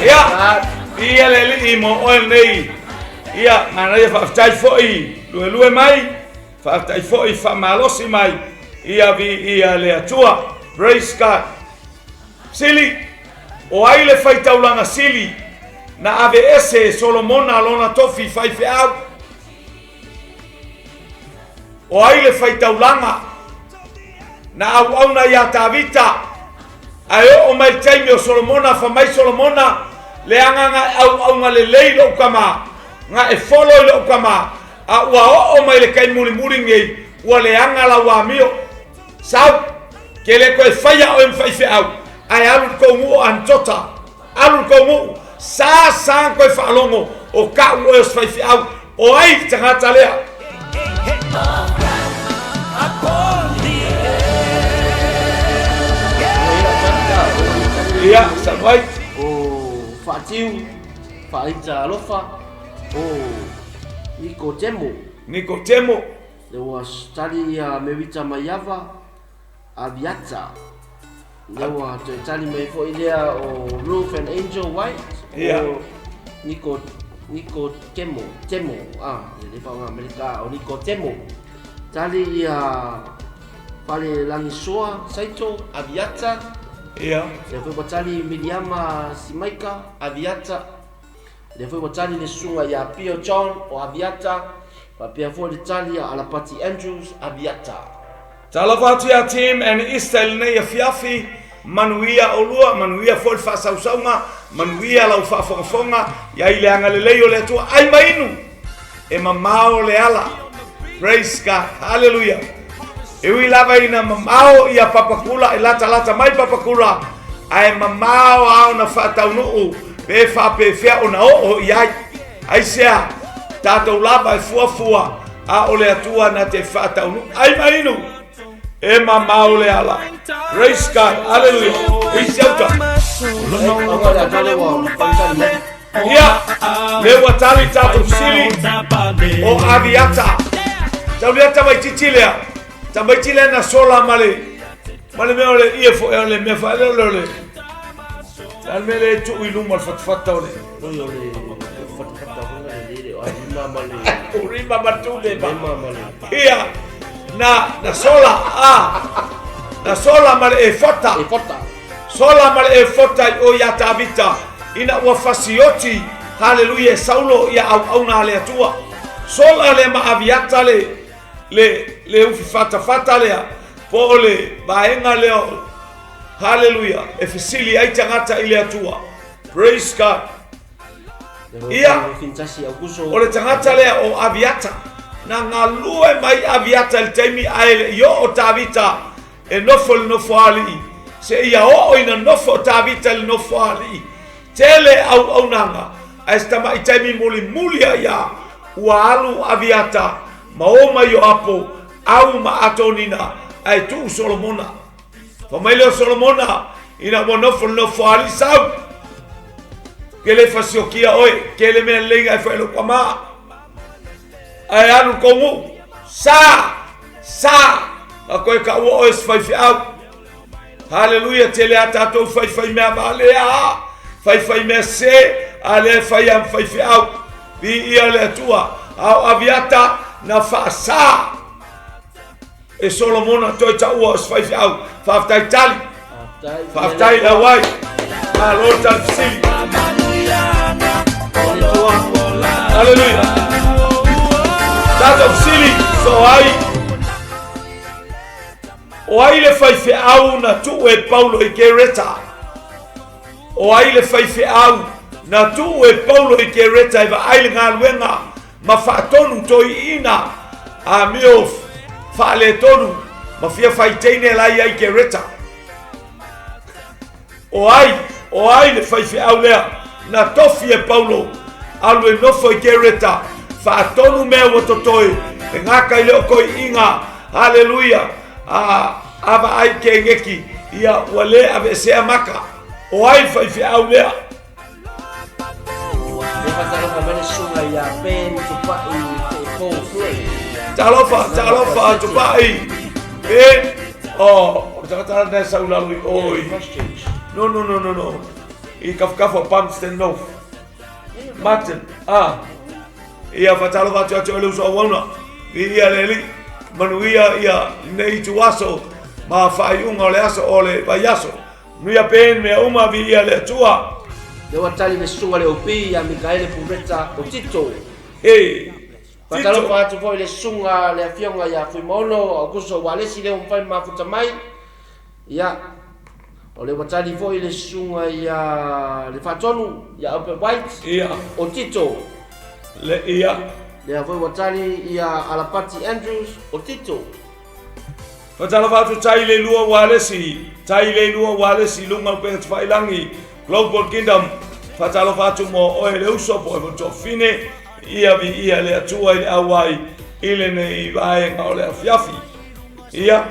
Ia, viia le Alii mo oe lenei. Ia, manaia faafetai foi luelue mai, faafetai foi faamalosi mai. Ia viia le Atua. Praise God. Sili, o ai le faitaulaga sili na aveese e Solomona lona tofi faifeau? O ai le faitaulaga na auauna iā Tavita? Ae oo mai le taimi o Solomona, fa mai Solomona, Leaga na e auauna lelei lou tama, na e folo i lou tama, a ua oo mai le taimi mulimuli nei, ua leaga lau amio. Sau, ke le toe faia oe ma faifeau, ae alu i le tou nuu o Anitota. Alu i le tou nuu, sa sa na toe faalogo o ta'u oe o se faifeau. O ai le tagata lea? Ia, saunoa ai. O Faatiu, Faaita Alofa, o Nikotemo. Nikotemo. Lea ua tali ia Merita Maiava, Aviata. Lea ua toe tali mai foi lea o Ruth and Angel White, o Niko, Nikotemo, Temo, ah, e le faaaoga Amerika, o Nikotemo. Tali ia Falelagisoa Saito, Aviata. Lea foi ua tali Miriama Simaika, Aviata. Lea foi ua tali le susuga ia Pio John o Aviata, faapea foi le tali a Alapati Andrews, Aviata. Talofa atu ia Tim and Easter i lenei afiafi, manuia olua, manuia foi le faasausauga, manuia lau faafogafoga, iai le agalelei o le Atua, ai ma inu, e mamao le ala. Praise God, hallelujah. E ui lava ina mamao ia Papakula, e latalata mai Papakula, ae mamao a ona faataunuu pe faapefea ona oo i ai. Aisea, tatou lava e fuafua, a o le Atua na te faataunuu. Ai ma inu, e mamao le ala. Praise God, hallelujah. I siauta. Ia, le ua tali tatou fesili o Aviata. Taulia tamaitiiti lea. Tamaiti lea na sola ma le ma le mea o le ie foi o le mea faale o le le mea le tuu i luma o le fatafata o le Oi o le fatafata foi le le o rima ma le o rima ma tule ma rima ma le ia na na sola a na sola ma le efota e fota. Sola ma le efota i o ia Tavita ina ua fasioti, haleluia, e Saulo ia auauna a le Atua. Sola lea ma Aviata le le le ufi fatafata lea po o le vaega lea o haleluia e fesili ai tagata i le Atua. Praise God. Ia, o le tagata lea o Aviata na galue mai Aviata i le taimi ae le i oo Tavita e nofo i le nofoalii, seia oo ina nofo o Tavita i le nofoalii. Tele auaunaga, ae se tama'i taimi mulimuli a ia, ua alu Aviata ma o mai Ioapo, au ma Atonina, ae tuu Solomona. Fai mai lea o Solomona, ina ua nofo i le nofoalii, Sau! Ke le fasiokia oe, ke le mea lelei e fai lou tama. Ae alu le tou nuu, sa! Sa! A koe taua oe se faifeau. Haleluia, tele a tatou faifai mea valea, faifai mea se, a lea e fai a ma faifeau. Viia le Atua, a o Aviata na faasa e Solomona toe taua o se faifeau. Faafetai tali. Faafetai le auai. Malo le tali fesili. Haleluia. Tatou fesili, so ai. O ai le faifeau na tuu e Paulo i Kereta? O ai le faifeau na tuu e Paulo i Kereta e vaai le galuega ma faatonu toiina amio faaletonu ma fia faiteine la i ai Kereta? O ai, o ai le faifeau lea na tofi e Paulo alu e nofo i Kereta, faatonu mea ua totoe, e gata i le o toiiga, haleluia, a, a vaai ke geki, ia ua le aveesea maka. O ai le faifeau lea? E faatalofa mai le susuga ia Ben Tupai Feepo Fue. Talofa, talofa Tupai. Ben, oh, o le tagata lena e sau lalo i o i. No, no, no, no, no. I kafukafu o Palmerston North. Martin, ah. Ia faatalofa atu atu le uso auauna. Viia le Alii, manuia ia lenei ituaso ma faaiuga o le aso o le vaiaso. Nuia Ben mea uma viia le Atua. Lea ua tali le susuga le OP ia Mikaele Pureta o Tito. He. Faatalofa atu foi le susuga le afioga ia Fuimaono Aukuso Ualesi lea ua mafai ona mafuta mai. Ia, o lea ua tali foi le susuga ia le Faatonu ia Albert White Ia. o Tito. Le ia. Lea foi ua tali ia Alapati Andrews o Tito. Faatalofa atu tai le lua ualesi, tai le lua ualesi luga o upega tafailagi, Global Kingdom. Faatalofa atu mo oe le uso po oe toafine, ia viia le Atua i le auai i lenei vaega o le afiafi. Ia.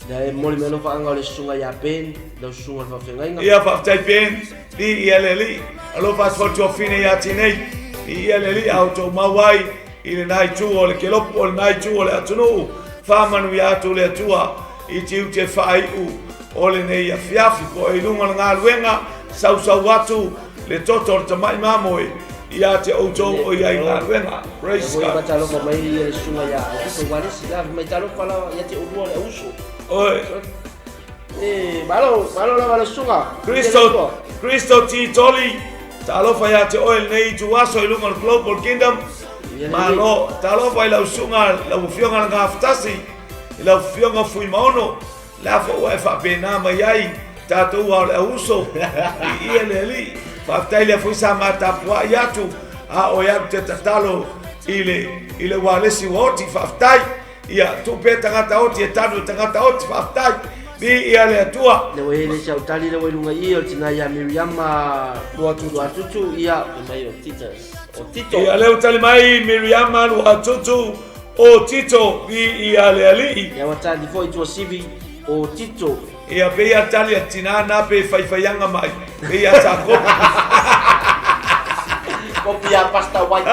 Ia e momoli mai alofaaga o le susuga ia Ben, lau susuga i le faafeagaiga. Ia faafetai Ben, viia le Alii. Alofa atu foi le tuafafine ia Tinei, viia le Alii a outou mau ai i lena itu o le kelopu o lena itu o le atunuu. Faamanuia atu le Atua i tiute faaiu o lenei afiafi. Po o i luga o le galuega, sausau atu le toto o le tamai mamoe ia te outou o i ai i galuega. Praise God. Ia talofa mai le susuga ia Augusto Walesi, la mai talofa la ia te ulua le auso. Oi. E, malo, malo lava le susuga. Kristo, Kristo Titoli, talofa ia te oe lenei ituaso i luga o le Global Kingdom. Malo, talofa i lau susuga, lau afioga le Gafatasi, i lau afioga Fuimaono, Le a foi ua e faapena mai ai tatou ao le auuso i ia le alii. Faafetai lea foi sa ma tapuai atu a o e alu te tatalo i le i le ualesi ua oti. Faafetai. Ia tuu pea tagata oti e tanu i tagata oti. Faafetai. Viia le Atua. Le ua i le sau tali le ua i luga i o le tina ia Miriama Luatutu ia mai o Titus o Tito. Ia lea ua tali mai Miriama Luatutu o Tito, viia le Alii. Ia ua tali foi Tuasivi o Tito. Ia pei a tali a tina na pe faifaiaga mai, pei a sa kopi. Kopi a pasta white.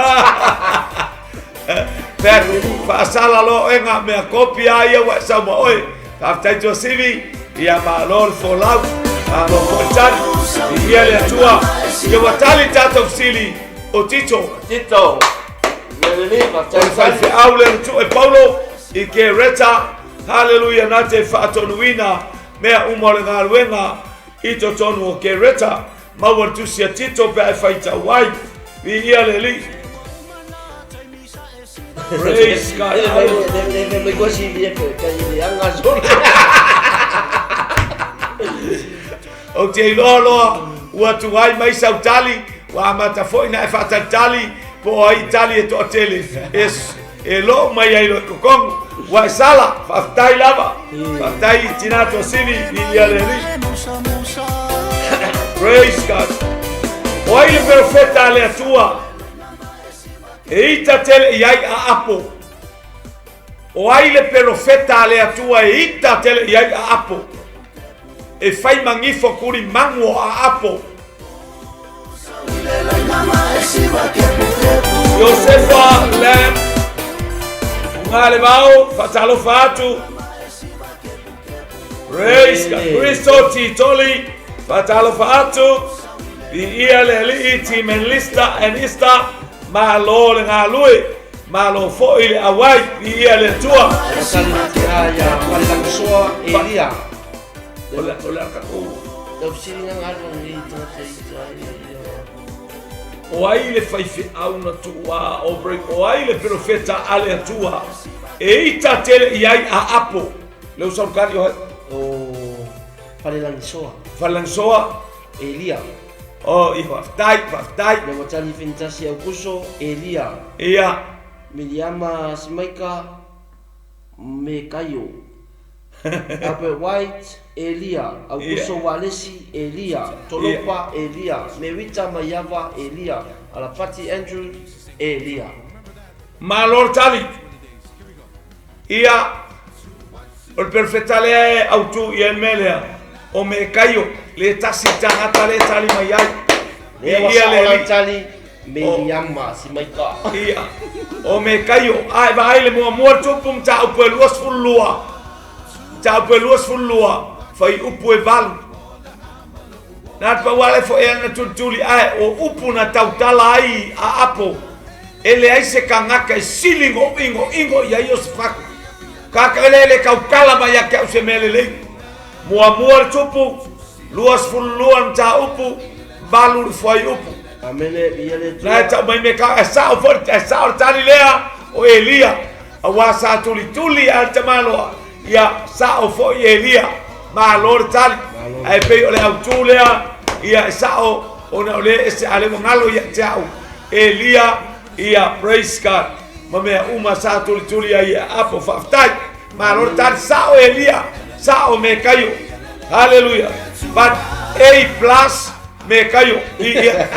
Pea, faasala loa oe ngā mea kopi a ia ua e sau ma oe. Faafetai Tuasivi, ia malo le folau, malo foi tali. Viia le Atua, ia ua tali tatou fesili o Tito. Tito. O le faifeau lea na tuu e Paulo i Kereta, haleluia, na te faatonuina mea uma o le galuega i totonu o Kereta. Maua le tusi a Tito pe a e faitau ai. Viia le Alii. Praise God. Ou te iloa loa ua tuai mai sau tali, ua amata foi na e faatalitali po o ai tali e toatele e, e loo mai ai loa i totonu. Ua e sala, faafetai lava. Faafetai i tina Tuasivi i ia le Alii. Praise God. O ai le perofeta a le Atua e ita tele i ai a apo? O ai le perofeta a le Atua e ita tele i ai a apo? E fai magifo kuli magu o aapo. Iosefa Lam Ugalevao faatalofa atu. Praise God. Kristo Titoli faatalofa atu. Viia le Alii Timen Lista and Ista malo le galue. Malo foi le auai, viia le Atua. Tali le tina ia Falelangisoa Elia. O le o le tatou. Tau fesili nga ngalo ni tagata i ta O ai le faifeau na tuua a Aubrey? O ai le perofeta a le Atua e ita tele i ai a apo? Le u saukali o hai? O Falelangisoa. Falelangisoa. Elia. Oh, ia faafetai, faafetai. Le ua tali Finitasi Aukuso, Elia. Ia. Miliama Simaika, Mekaio. Albert White, Elia. Aukuso Walesi, Elia. Tolopa, Elia. Merita Maiava, Elia. Alapati Andrew, Elia. Malo le tali. Ia, o le perofeta lea e autu i ai le mea lea, o Mekaio, le tasi tagata lea e tali mai ai. Lea ua sao lau tali, Miriama Simaika. Ia, o Mekaio, a e vaai le muamua le tupu mataupu e 22, mataupu e 22, fuaiupu e 8. Na te pau lava lea foi ana tulituli ae o upu na tautala ai a Apo, e leai se kagaka e sili goigoigo i ai o se faku. Kaka lea le tautala mai ia te au se mea lelei. Muamua le tupu, 22 le mataupu, 8 le fuaiupu. Amene, ia le Atua. La e tau mai me ka, e sao foi, e sao le tali lea o Elia, auā sa tulituli a le tamaloa, Ia sao foi Elia, malo le tali. Ae pei o le autū lea, ia e sao ona o lea ese a lea ua galo ia te au Elia, ia praise God. Ma mea uma sa tulituli ai e Apo, faafetai. Malo le tali, sao Elia, sao Mekaio. Hallelujah. But A plus Mekaio. Ia.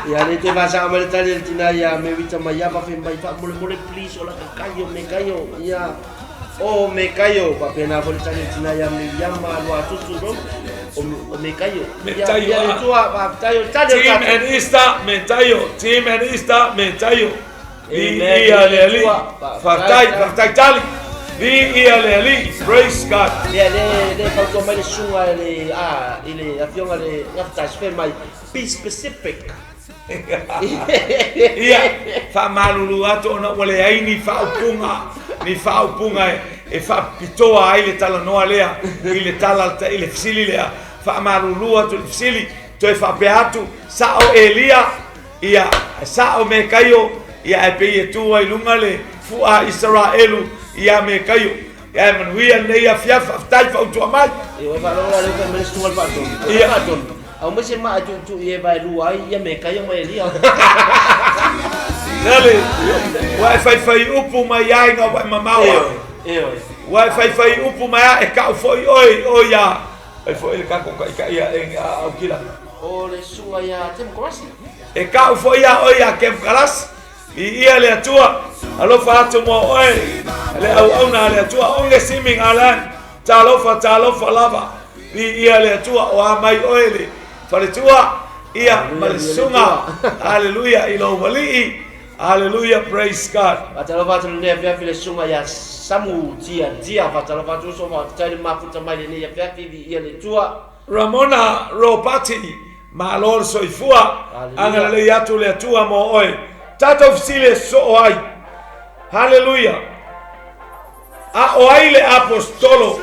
Ia le te vasa mai le tali le tina ia me wita mai ava fe mai fa mole mole please ola ka kaio me kaio ia. O Mekaio, faapena foi le tali a le tina ia Miriama Luatutu Road, o Mekaio. Metaio, Ia le ah. Atua, faafetai o le tali o le Team tatou. and Easter, Metaio. Team and Easter, Metaio. Amen. Viia le Alii. Faafetai, Faafetai, faafetai tali. Viia le Alii. Praise God. Lea le le fautua mai le susuga i le a i le afioga le Gafatai fai mai be specific. Ia, faamalulu atu ona ua leai ni faaupuga, ni faaupuga e, e faapitoa ai le talanoa lea i le tala i le fesili lea. Faamalulu atu i le fesili, toe faapea atu, sao Elia, ia, sao Mekaio, ia ae pei e tu ai luga le fua Isaraelu ia Mekaio. Ia e manuia lenei afiafi, faafetai fautua mai. E ua faalogo la lea fai mai le susuga le faatonu. Ia. Faatonu. Aumai se maa e tuitui e vaelua ai ia Mekaio ma Elia. Lele, ua e faifai upu mai ai ina ua e mamao Ioe, ai. ioe. Ua e faifai upu mai ai e kau foi oe, o ia. Ai foi le kako kai ia e au kila. O le susuga ia Tim Korasi. E kau foi ia oe ia Kem Kalasi. Viia le Atua, alofa atu mo oe, le auauna a le Atua, onge simi ngalan, talofa, talofa lava. Viia le Atua, o a mai oe le faletua, ia ma le susuga, haleluia, i lou alii, haleluia, praise God. Faatalofa atu lenei afiafi le susuga ia Samu Tia Tia. Faatalofa atu uso, faafetai le mafuta mai lenei afiafi, viia le Atua. Ramona Ropati, Malo le soifua, agalelei atu le Atua mo oe. Tatou fesili e sosoo ai. Haleluia! A o ai le Aposetolo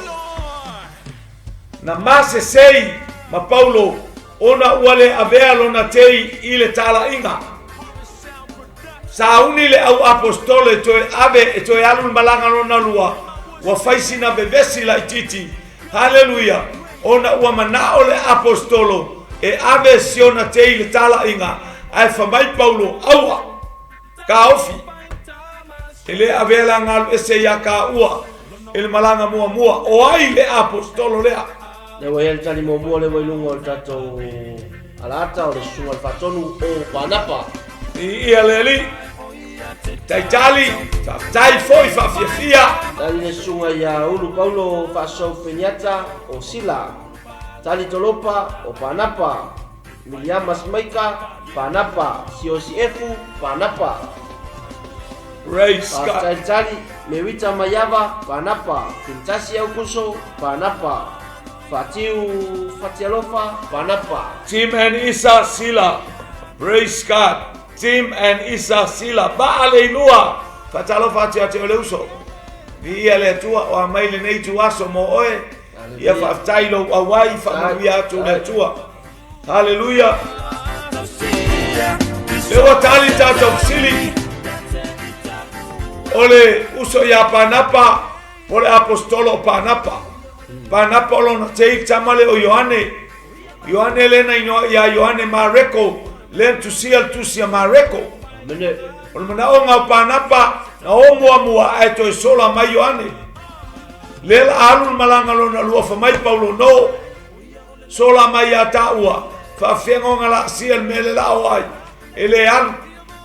na masesei ma Paulo ona ua le avea lona tei i le talaiga? Sauni le au Aposetolo e toe ave e toe alu le malaga lona lua, ua fai sina vevesi laitiiti. Haleluia! Ona ua manao le Aposetolo e ave siona tei i le talaiga, ae fa mai Paulo, Aua! Taofi! E le avea le agalu ese ia kāua i le malaga muamua. O ai le Aposetolo lea? Lea ua i ai le tali muamua lea ua i luga o le tatou alaata o le Susuga i le Faatonu o Panapa. Viia le Alii. Taitali, faafetai foi faafiafia. Tali le Susuga ia Ulu Paulo Faasou Peniata o Sila. Tali Tolopa o Panapa. Miliama Smaika, Panapa. Siosi Efu, Panapa. Praise God. Faafetai le tali, Merita Maiava, Panapa. Pintasi Aukuso, Panapa. Fatiu Fatialofa, Panapa. Tim and Isa Sila. Praise God. Tim and Isa Sila. Vaa le ilua. Faatalofa atu ia te oe le uso. Viia le Atua o a mai lenei ituaso mo oe. Ia faafetai i lou auai, faamanuia atu le Atua. Haleluia. Le ua tali tatou fesili. O le uso ia Panapa, o le aposetolo o Panapa. Panapa o lona tei tama le o Ioane. Ioane lena inoa ia Ioane Mareko, lea na tusia le tusi a Mareko. Amene. O le manaoga o Panapa, na o muamua ae toe sola mai Ioane. Lea la alu le malaga lona lua fa mai Paulo no. Sola mai ia taua, faafeagoga laasia le mea le la o ai. E le alu,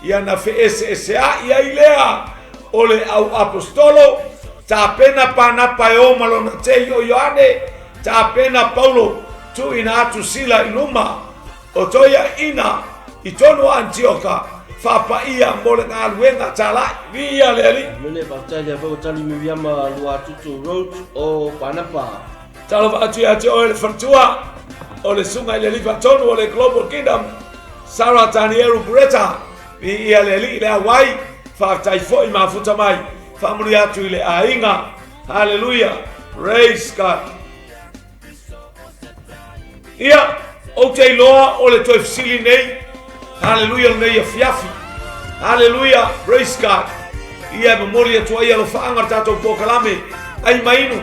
ia na feeseesea'i ai lea o le au apostolo, tapena Panapa e o ma lona tei o Ioane, tapena Paulo tuuina atu Sila i luma o toeaiina i tonu o Anitioka, faapaia mo le galuega tala'i. Viia le Alii. Amene, faafetai lea foi ua tali Miriama Luatutu Road o Panapa. Talofa atu ia te oe le faletua o le Susuga i le Alii Faatonu o le Global Kingdom, Sarah Tanieru Bureta. Viia le Alii le auai, faafetai foi mafuta mai, faamanuia atu i le aiga. Haleluia, praise God. Ia, ou te iloa o le toe fesili nei, haleluia lenei afiafi. Haleluia, praise God. Ia e momoli atu ai alofaaga le tatou polokalame, ai ma inu.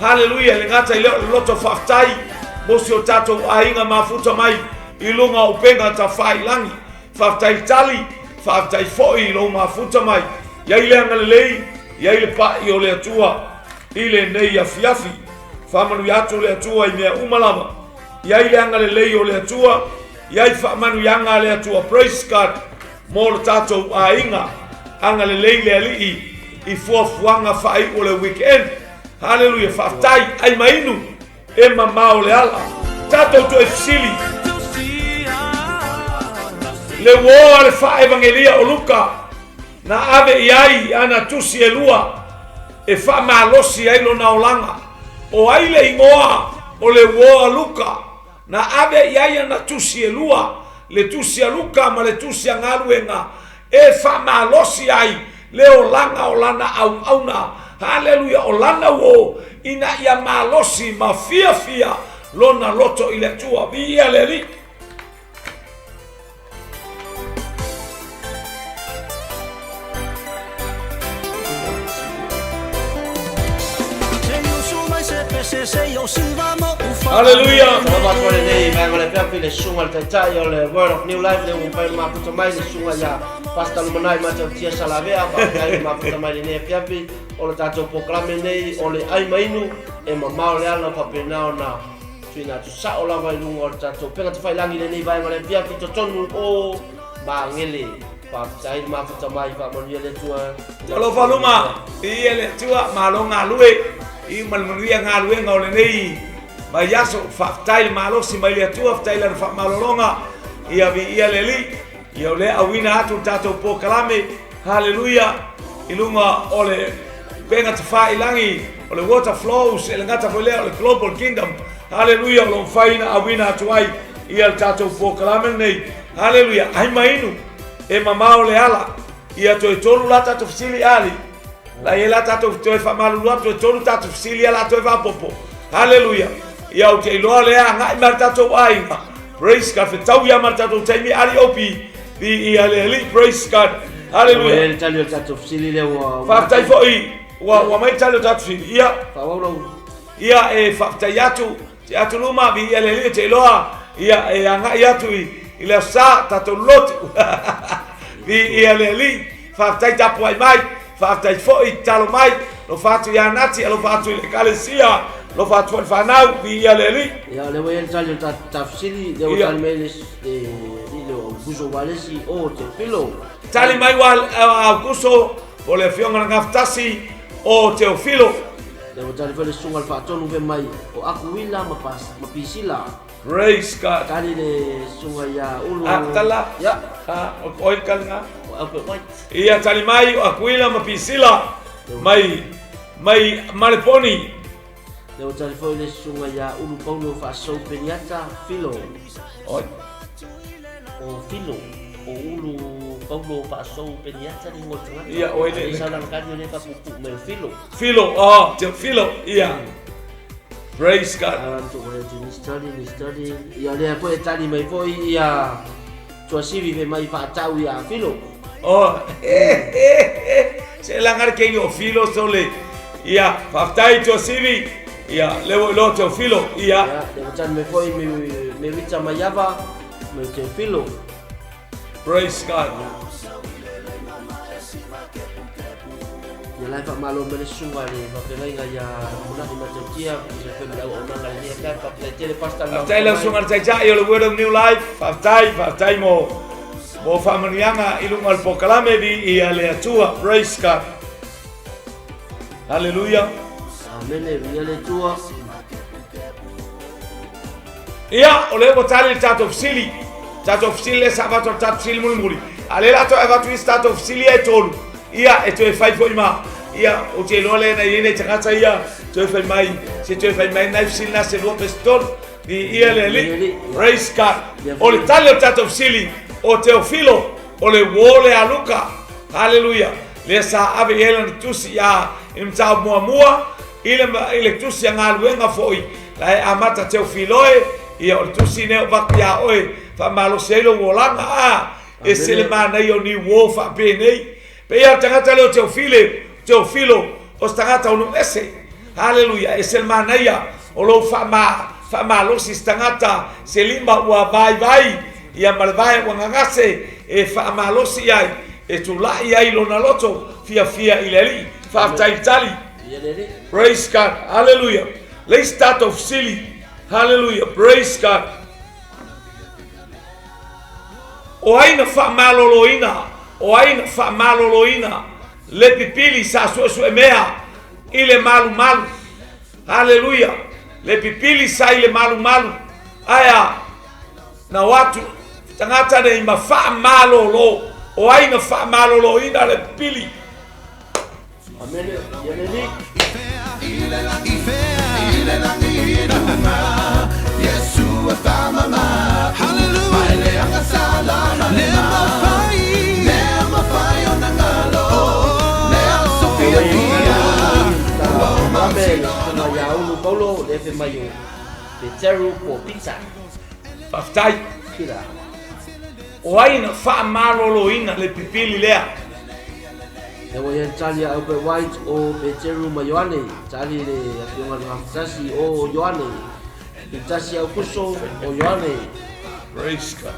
Haleluia, le gata i lea o le loto faafetai mo si o tatou aiga mafuta mai i luga o upega tafailangi. Faafetai tali, faafetai foi i lou mafuta mai. Iai le agalelei, iai le pai o le Atua i lenei afiafi. Faamanuia atu le Atua i mea uma lava. Iai le agalelei o le Atua, iai faamanuiaga a le Atua. Praise God mo le tatou aiga. Agalelei le Alii i fuafuaga faaiu o le weekend. Haleluia, faafetai, ai ma inu e mamao le ala. Tatou toe fesili. Le uō a le faaevagelia o Luka na ave i ai ana tusi e lua e faamalosi ai lona olaga. O ai le igoa o le uō a Luka na ave i ai ana tusi e lua, le tusi a Luka ma le tusi a Galuega, e faamalosi ai le olaga o lana auauna, haleluia, o lana uō, ina ia malosi ma fiafia lona loto i le Atua. Viia le Alii. Haleluia! Salama atu ai lenei vaega o le afiafi le susuga i le Taitai o le Word of New Life le ua mafai ona mafuta mai le susuga ia Pastor Lumanai Matautia Salavea faafetai le mafuta mai lenei afiafi o le tatou polokalame nei o le ai ma inu e mamao le ala faapena ona tuuina atu sao lava i luga o le tatou upega tafailagi i lenei vaega o le afiafi i totonu o Magele. Faafetai le mafuta mai, faamanuia le Atua. Talofa luma, viia le Atua, malo galue, i ma le manuia galuega o lenei vaiaso. Faafetai le malosi mai le Atua, faafetai lana faamalologa, ia viia le Alii. Ia o lea auina atu le tatou polokalame, haleluia, i luga o le upega tafailagi o le Water Flows, e le gata foi lea o le Global Kingdom, haleluia, o lo o mafai ona auina atu ai ia le tatou polokalame lenei, haleluia, ai ma inu, e mamao le ala, ia toe tolu la tatou fesili ali, la ia la tatou toe faamalulu atu, toe tolu tatou fesili ia la toe faapopo, haleluia, ia ou te iloa lea agai mai le tatou aiga, Praise God. Fetau ia ma le tatou taimi ali opi. Viia le Alii. Praise God. Hallelujah. Ua le tali o le tatou fesili lea ua... Faafetai foi ua mai tali o tatou fesili. Ia. Faaauau lau... Ia e faafetai atu te atu luma viia le Alii te iloa. Ia e agai atu i i le aso Sa tatou lotu. Viia le Alii. Faafetai tapuai mai. Faafetai foi tatalo mai. Alofa atu ia Nati, alofa atu i le Ekalesia, alofa atu foi i le fanau, viia le Alii. Ia, o lea ua i ai le tali o le ta fesili, lea ua tali mai le alii o Aukuso Walesi o Teofilo. Tali mai ua Aukuso po o le Afioga i le Gafatasi o Teofilo. Lea ua tali foi le Susuga i le Faatonu fai mai o Akuila ma Pisila. Praise God. Tali le susuga ia Ulu. Ah, tala. Ya. Ah, o oi tali nga. O Albert White. Ia tali mai o Akuila ma Pisila mai mai Maleponi. Le o tali foi le susuga ia Ulu Paulo Faasou Peniata Filo. Oi. O Filo. O Ulu Paulo Faasou Peniata le ingoa o le tagata. Ia, oi le. Sa lana kali o le faapuupuu mai o Filo. Filo, oh, te Filo, ia. Praise God. Ia lea foi e tali mai foi ia Tuasivi fai mai faatau ia Filo. Oh, eh, eh, eh. Se la ngare ke o Filo sole. Ia, faafetai Tuasivi. Ia, le ua iloa Teofilo. Ia. Ia, le ua tali mai foi me me Rita Maiava me Teofilo. Praise God. Ia la e faamalo mai le susuga i le faafeagaiga ia Lumanai Matautia, tusa foi ma le auaunaga i lenei afiafi. Faafetai tele Pastor le Faafetai lau susuga i le Taitai o le Word of New Life. Faafetai, faafetai mo mo faamanuiaga i luga o le polokalame viia le Atua. Praise God. Hallelujah. Amene, viia le Atua. Ia, o lea ua tali le tatou fesili. Tatou fesili lea sa avatu le tatou fesili mulimuli. A lea la toe avatu isi tatou fesili ia e tolu. Ia, e toe fai foi ma. Ia, ou te iloa lea na i ai nai tagata ia, toe fai mai, se toe fai mai nai fesili na se lua pe se tolu. Viia le Alii. Praise God. O le tali o le tatou fesili, o Teofilo, o le uo lea a Luka. Haleluia. Lea sa ave i ai lana tusi ia i le mataupu muamua, I le, i le tusi a galuega foi, la e amata Teofiloe, ia o le tusi nei o avatu iā oe, faamalosi ai lou olaga, a, ese le manaia o ni uo faapenei. Pei lava o le tagata lea o Teofile, Teofilo, o se tagata o nuu ese. Haleluia, ese le manaia o lou faama, faamalosi i se tagata, se lima ua vaivai, ia ma le vae ua gagase, e faamalosi i ai, e tulai ai lona loto fiafia i le Alii. Faafetai i le tali. Praise God. Hallelujah. Le isi tatou fesili. Hallelujah. Praise God. O ai na faamaloloina? O ai na faamaloloina? Le pipili sa suesuemea i le malumalu. Haleluia. Le pipili sa i le malumalu. Ae a? Na o atu tagata nei ma faamalolo. O ai na faamaloloina le pipili? Amene. Ia le Alii. Ame le susuga ia Ulu Paulo le efe mai o Peteru po o Pita. Faafetai. Kila. O ai na faamaloloina le pipili lea? Lea ua i ai le tali a Albert White o Peteru ma Ioane, tali le Afioga i le Gafatasi o Ioane, Pitasi Aukuso o Ioane. Praise God.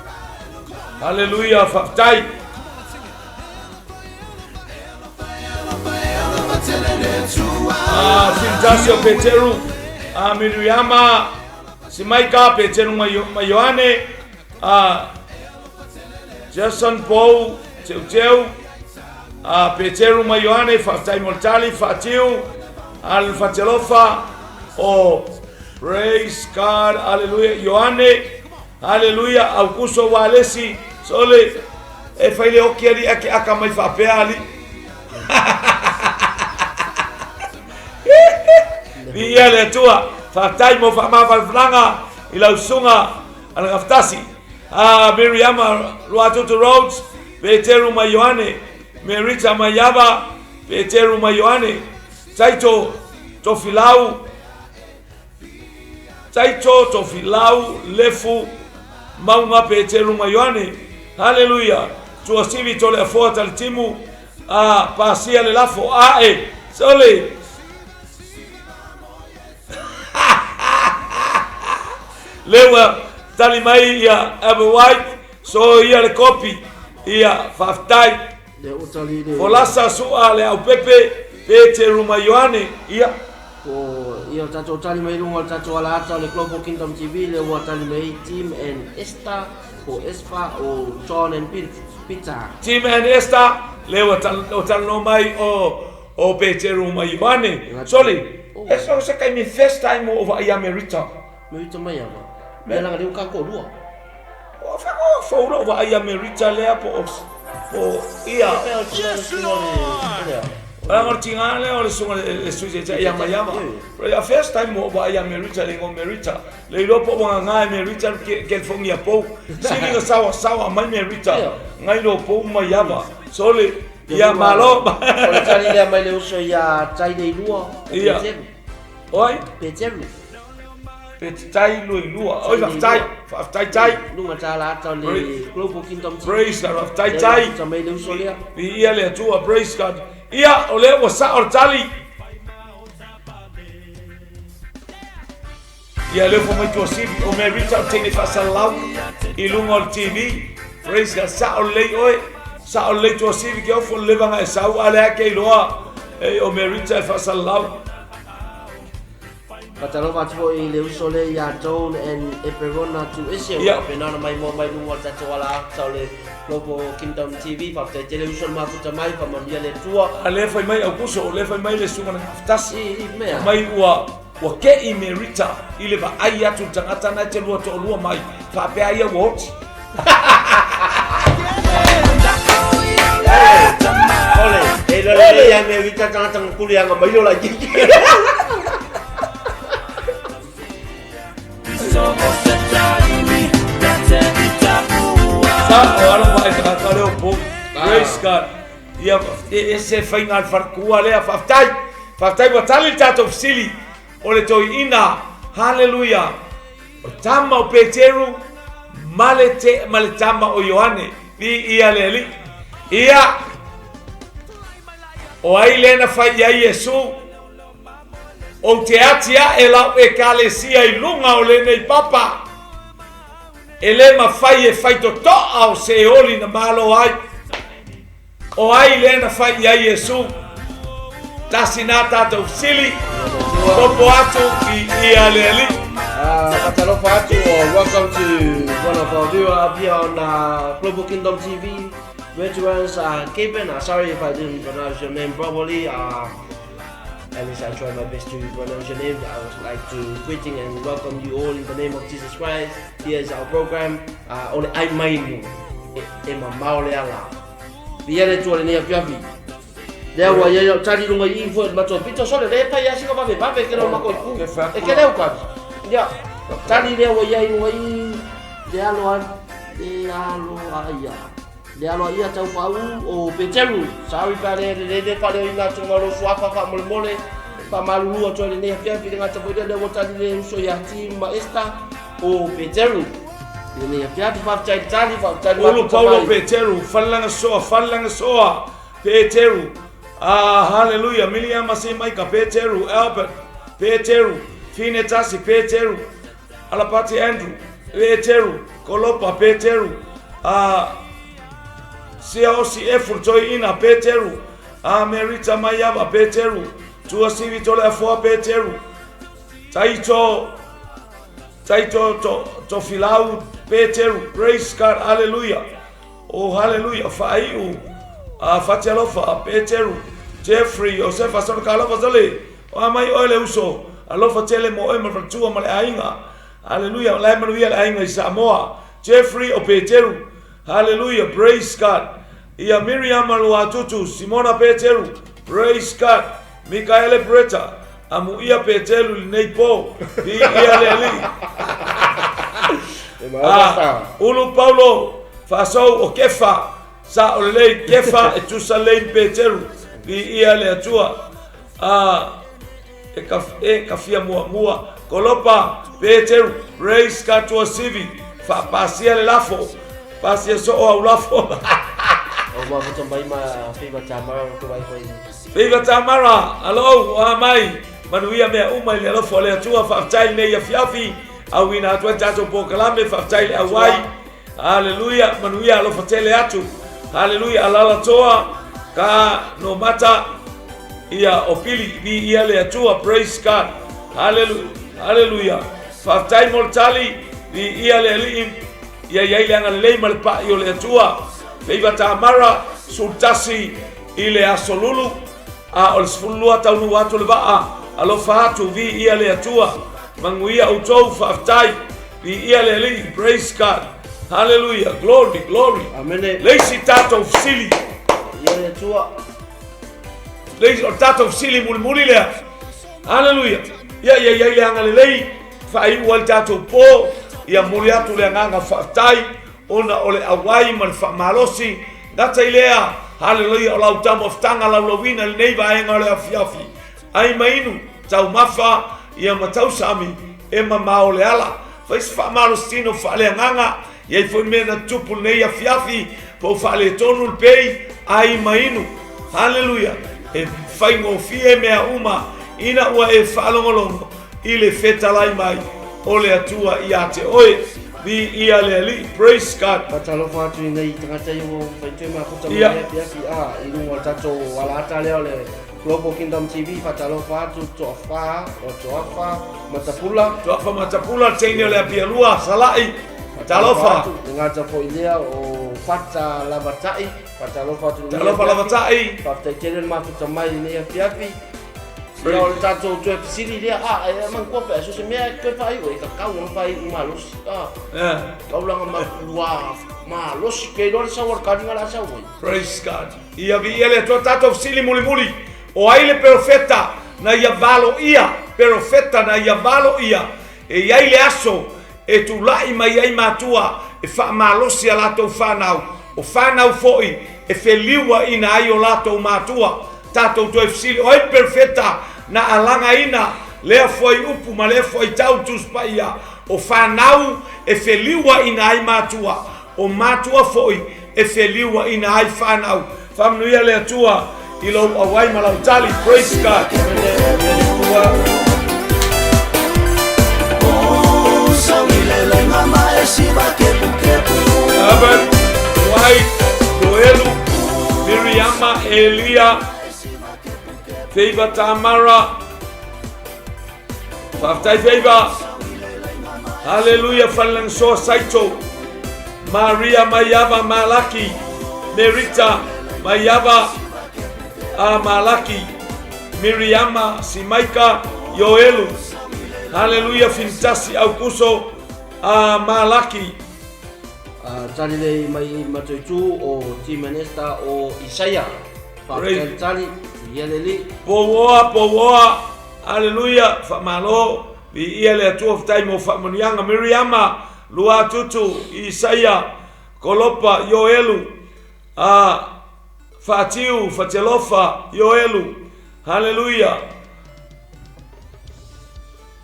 Haleluia, faafetai. Ah, Filitasi o Peteru, ah, Miriama, Simaika, Peteru ma Ioane, ah, Jason Pou, Teuteu, ah, Peteru ma Ioane, faafetai mo le tali, Faatiu, Al Fatialofa, o Praise God, hallelujah, Ioane, hallelujah, Aukuso Walesi, Sole, e fai le oki ali ake aka mai faapea ali. Viia le Atua, faafetai mo faamafalafalaga i lau susuga a le Gafatasi. A Miriama Luatutu Rhodes, Peteru ma Ioane, Merita Maiava, Peteru ma Ioane, Taito Tofilau, Taito Tofilau Lefu Maunga Peteru ma Ioane. Haleluia. Tuasivi Toleafoa Talitimu, a pasia le lafo ae. Sole. Lea ua tali mai ia Albert White, so ia le kopi. Ia, faafetai. Lea ua tali le. Folasa sua le aupepe, Peteru ma Ioane. Ia. Po ia o tatou tali mai luga o le tatou alaata o le Global Kingdom TV, lea ua tali mai Tim and Esther po Espa o John and Peter. Tim and Esther, lea ua talanoa mai o o Peteru ma Ioane. Soli, e so se kaimi first time o vaai ia Merita. Merita mai ava. Mea langa leu ka ko lua. O fa ko fo lo vaai ia Merita lea po o ia. Yes Lord. Ala ngor tinga le o le sunga le sui se ia mai ava. Ia first time o vaai ia Merita le ngo Merita. Le ilo po wanga ngai Merita ke ke fongi a po. Sili ga sawa sawa mai Merita. Ngai lo po mai ava. Soli Ia malo. O le tali lea mai le uso ia Tai le Ilua. Ia. Peteru. Oi? Peteru. Pe Tai le Ilua. Oi, faafetai. Faafetai Tai. Luga tala ata o le Global Kingdom TV. Praise God. Faafetai Tai. Ta mai le uso lea. Viia le Atua. Praise God. Ia, o lea ua sao le tali. Ia lea ua mai Tuasivi o Mary Richard teine faasalalau i luga o le TV. Praise God, sao lelei oe. Sao lelei Tuasivi ke ofo le leva e sau a lea ke iloa e o Mary Richard e faasalalau. Faatalofa atu foi i le uso lea ia Joan and Eperona Tuese o Ia. faapena ona maimoa mai luga o le tatou alaata o le Global Kingdom TV. Faafetai tele uso le mafuta mai, faamanuia le Atua. A lea fai mai Aukuso, o lea fai mai le susuga na gafatasi. I, i mea. Mai ua Ua ke'i me Rita i le vaai atu i le tagata na e te lua toalua mai faapea ia ua oti. Ole, e lo le ia me Rita tagata ngakuli anga mai lo la kiki. Sa o alo mai tagata leo po. Praise God. Ia e se faiga a le falekua lea faafetai. Faafetai ua tali le tatou fesili o le toeaina. Haleluia. O le tama o Peteru ma le, te, ma le tama o Ioane. Viia le Alii. Ia, o ai lea na fai i ai Iesu? Ou te atiae lau ekalesia i luga o lenei papa. E le mafai e fai totoa o Seoli na malo ai. O ai lea na fai i ai Iesu? Tasi nā tatou fesili. Topo atu i ia le Alii. Faatalofa atu, welcome to one of our viewer up here on Global Kingdom TV. Veterans Gaben, sorry if I didn't pronounce your name properly. At least I tried my best to pronounce your name. I would like to greeting and welcome you all in the name of Jesus Christ. Here is our program. O le ai mainu e mamao le ala. Via le tua le nei afiafi. Lea ua iai lau tali lunga i i foi le matou pito sole le pai a sika vave vave ke lo mako i pu. E ke leu kavi. Ia, tali lea ua iai lunga i le alo a le alo a ia. Le alo a ia tau pau o Peteru. Sorry pa le le le pa le ina tunga lo suafa fa mole mole. Pa malulu atu ai lenei afiafi le gata foi lea lea ua tali le uso ia Tim ma Esther o Peteru. I lenei afiafi faafetai le tali faafetai le Ulu Paulo Peteru, Falelagasoa, Falelagasoa, Peteru, ah, hallelujah, Miliama Simaika, Peteru, Albert, Peteru, Finetasi, Peteru, Alapati Andrew, Peteru, Kolopa, Peteru, ah, Siaosi Efu, Toiina, Peteru, ah, Merita Maiava, Peteru, Tuasivi Toleafoa, Peteru, Taito, Taito to, Tofilau, Peteru, praise God, hallelujah. Oh, hallelujah, Faaiu, ah, Fatialofa, Peteru, Jeffrey, Josefa, Sonoka, alofa sole, o a mai oe le uso, alofa tele mo oe ma le faletua ma le aiga. Hallelujah, o la e manuia le aiga i Samoa. Jeffrey o Peteru, hallelujah, praise God. Ia Miriama Luatutu, Simona Peteru, praise God. Mikaele Bretta, amuia Peteru i lenei po, viia le Alii. Ah, Ulu Paulo, Faasou o Kefa, sa o lelei Kefa e tusa lelei ma Peteru, viia le Atua. Ah, e ka, e ka fia muamua, Kolopa, Peteru, praise God Tuasivi, faapasia le lafo, pasia soo au lafo. O mafuta mai ma Feiva Tamara o te wai koe. Feiva Tamara, alo, oa mai, manuia mea uma i le alofa o le Atua, faafetai lenei afiafi, auina atu ai tatou polokalame, faafetai le auai, haleluia, manuia alofa tele atu, haleluia, alala toa, ka no mata, ia o pili, vi ia le Atua, praise God, haleluia, haleluia, faafetai mo le tali, vi ia le Alii, ia iai le agalelei ma le pa'i o le Atua, Feiva Tamara, 11 i le aso lulu, a o le 12 taunuu atu le vaa, alofa atu, viia le Atua, manuia outou, faafetai, viia le Alii, praise God, hallelujah, glory, glory. Amene. Le isi tatou fesili. Ia le Atua. Le isi, o le tatou fesili mulimuli lea. Hallelujah. Ia, ia, ia, i le agalelei, faaiu ai le tatou po, ia momoli atu le agaga faafetai, ona o le auai ma le faamalosi, gata i lea, haleluia, o lau taumafataga laulauina i lenei vaega o le afiafi, ai ma inu, taumafa, ia ma tausami, e mamao le ala. Fai se faamalositino faaleagaga, i ai foi mea na tutupu i lenei afiafi, po o faaletonu le pei, ai ma inu. Haleluia, e faigofie mea uma ina ua e faalogologo i le fetalai mai o le Atua ia te oe. Viia le Alii. Praise God. Faatalofa atu i nei tagata i ua faitue mafuta mai le afiafi a i luga o le tatou alaata lea o le Global Kingdom TV. Faatalofa atu Toafa o Toafa Matapula. Toafa Matapula, le teine o le Apialua, Sala'i. Talofa. Le gata foi lea o Fata Lavatai. Faatalofa atu i lenei Talofa afiafi. Lavatai. Faafetai tele le mafuta mai i lenei afiafi. Ia o le tatou toe fesili lea, a e manatua pe so se mea e toe faaiu e tatau ona faaiu malosi. A taulaga matua malosi pe iloa le sau o le kaliga la sau ai. Praise God. Ia viia le Atua tatou fesili mulimuli. O ai le perofeta na ia valoia, perofeta na ia valoia e i ai le aso e tulai mai ai matua e faamalosi a latou fanau, o fanau foi e feliuaina ai o latou matua. Tatou toe fesili, o ai perofeta na alagaina lea fuaiupu ma lea fuaitau Tusi Paia, o fanau e feliuaina ai matua, o matua foi e feliuaina ai fanau. Faamanuia le Atua i lou auai ma lau tali. Praise God. Albert, White, Joelu, Miriama, Elia, Feiva Tamara, Faafetai Feiva. Haleluia Falelangisoa Saito. Maria Maiava Malaki. Merita, Maiava, a Malaki, Miriama, Simaika, Ioelu. Haleluia, Finitasi, Aukuso, a Malaki. Tali lei mai Matoitu o Team Minista o Isaia. Faafetai le tali, viia le Alii. Pouoa, pouoa, Aleluia, faamalo, viia le Atua, faafetai mo faamanuiaga. Miriama, Luatutu, Isaia, Kolopa, Ioelu, a Faatiu, Fatialofa, Ioelu, Haleluia.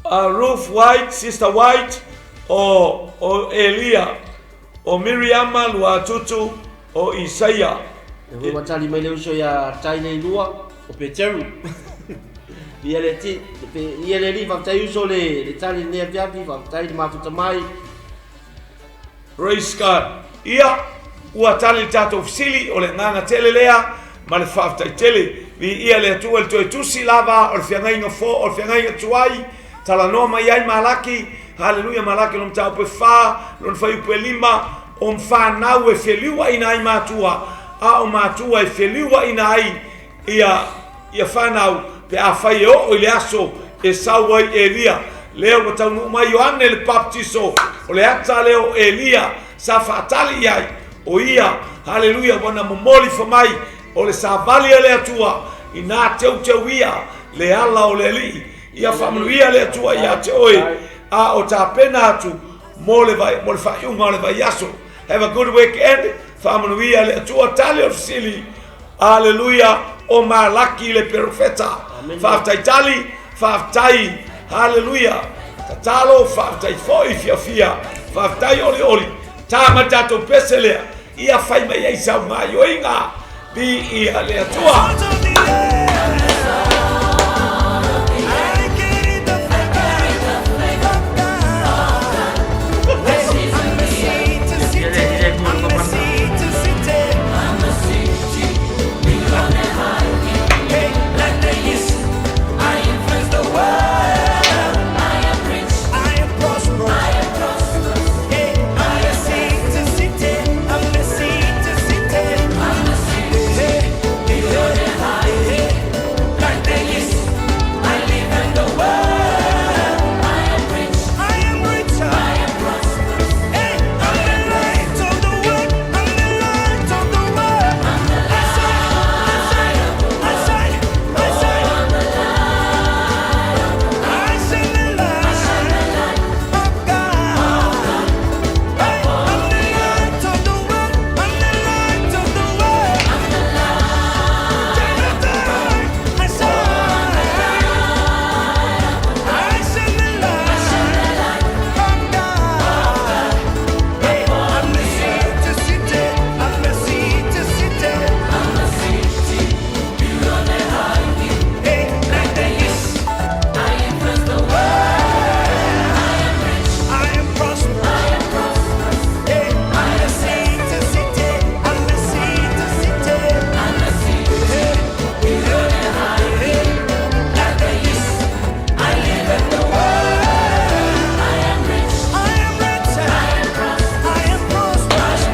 A Ruth White, Sister White, o, o Elia, o Miriama, Luatutu, o Isaia. E foi tali mai le uso ia Tai Lei Lua, o Peteru. Ia le ti, ia le li, faafetai uso le, le tali lenei afiafi, faafetai le mafuta mai. Praise God. Ia, ua tali le tatou fesili, o le agaga tele lea, ma le faafetai tele. Viia le Atua i le toe tusi lava o le feagaiga fo, o le feagaiga tuai, talanoa mai ai Malaki, haleluia, Malaki lona mataupu e fa, lona fuaiupu e lima, o fanau e feliuaina ai matua, a o matua e feliuaina ai ia, ia fanau, pe afai e oo i le aso e sau ai Elia. Lea ua taunuu mai Ioane le Papatiso, o le ata lea o Elia sa faatali i ai, o ia, haleluia, ua na momoli fa mai o le savali a le Atua, ina teuteuia le ala o le Alii. Ia faamanuia le Atua ia te oe, a o tapena atu mo le, vai, mo le faaiuga o le vaiaso. Have a good weekend. Faamanuia le Atua. Tali o le fesili. Aleluia. O Malaki le perofeta. Faafetai tali, faafetai. Haleluia. Tatalo, faafetai foi fiafia. Faafetai olioli. Tā ma tatou pese lea. Ia fai mai ai sau gaoioiga. Viia le Atua.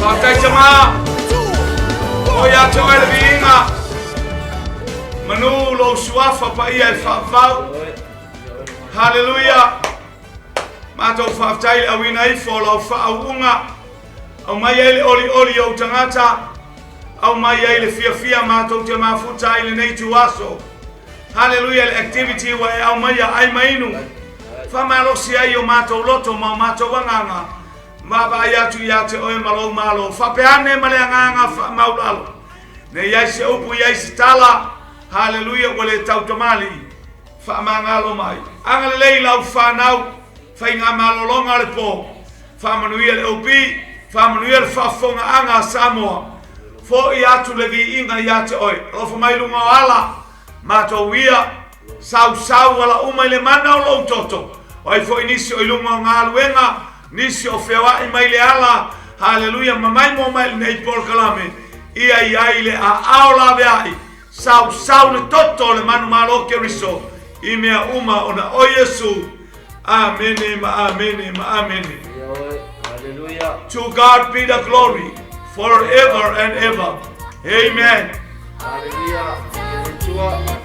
Faafetai tama. O ia te oe le viiga. Manu lou suafa paia e faavavau. Haleluia. Matou faafetai le auina ifo o lau faauuga. Aumai ai le olioli o ou tagata. Aumai ai le fiafia matou te mafuta ai lenei ituaso. Haleluia le activity ua e aumaia ai ma inu. Faamalosi ai o matou loto ma o matou agaga. Vaavaai atu ia te oe ma lou malo. Faapea ane ma le agaga faamaulalo. Ne i ai se upu i ai se tala. Haleluia ua le tautamalii. Faamagalo mai. Agalelei lau fanau. Faigamalologa o le po. Faamanuia le OP. Faamanuia le faafofogaaga a Samoa. Fo'i atu le viiga ia te oe. Alofa mai luga o ala. Matou ia, sausau ala uma i le mana o lou toto. O ai foi nisi o i luga o galuega, nisi o feoa'i mai le ala, haleluia, ma mai moa mai lenei polokalame, ia i ai le aao laveai, sausau le toto o le manumalo o Keriso i mea uma ona o Iesu. Amene ma amene ma amene. Ioe, haleluia. To God be the glory forever and ever. Amen. Haleluia. Viia le Atua.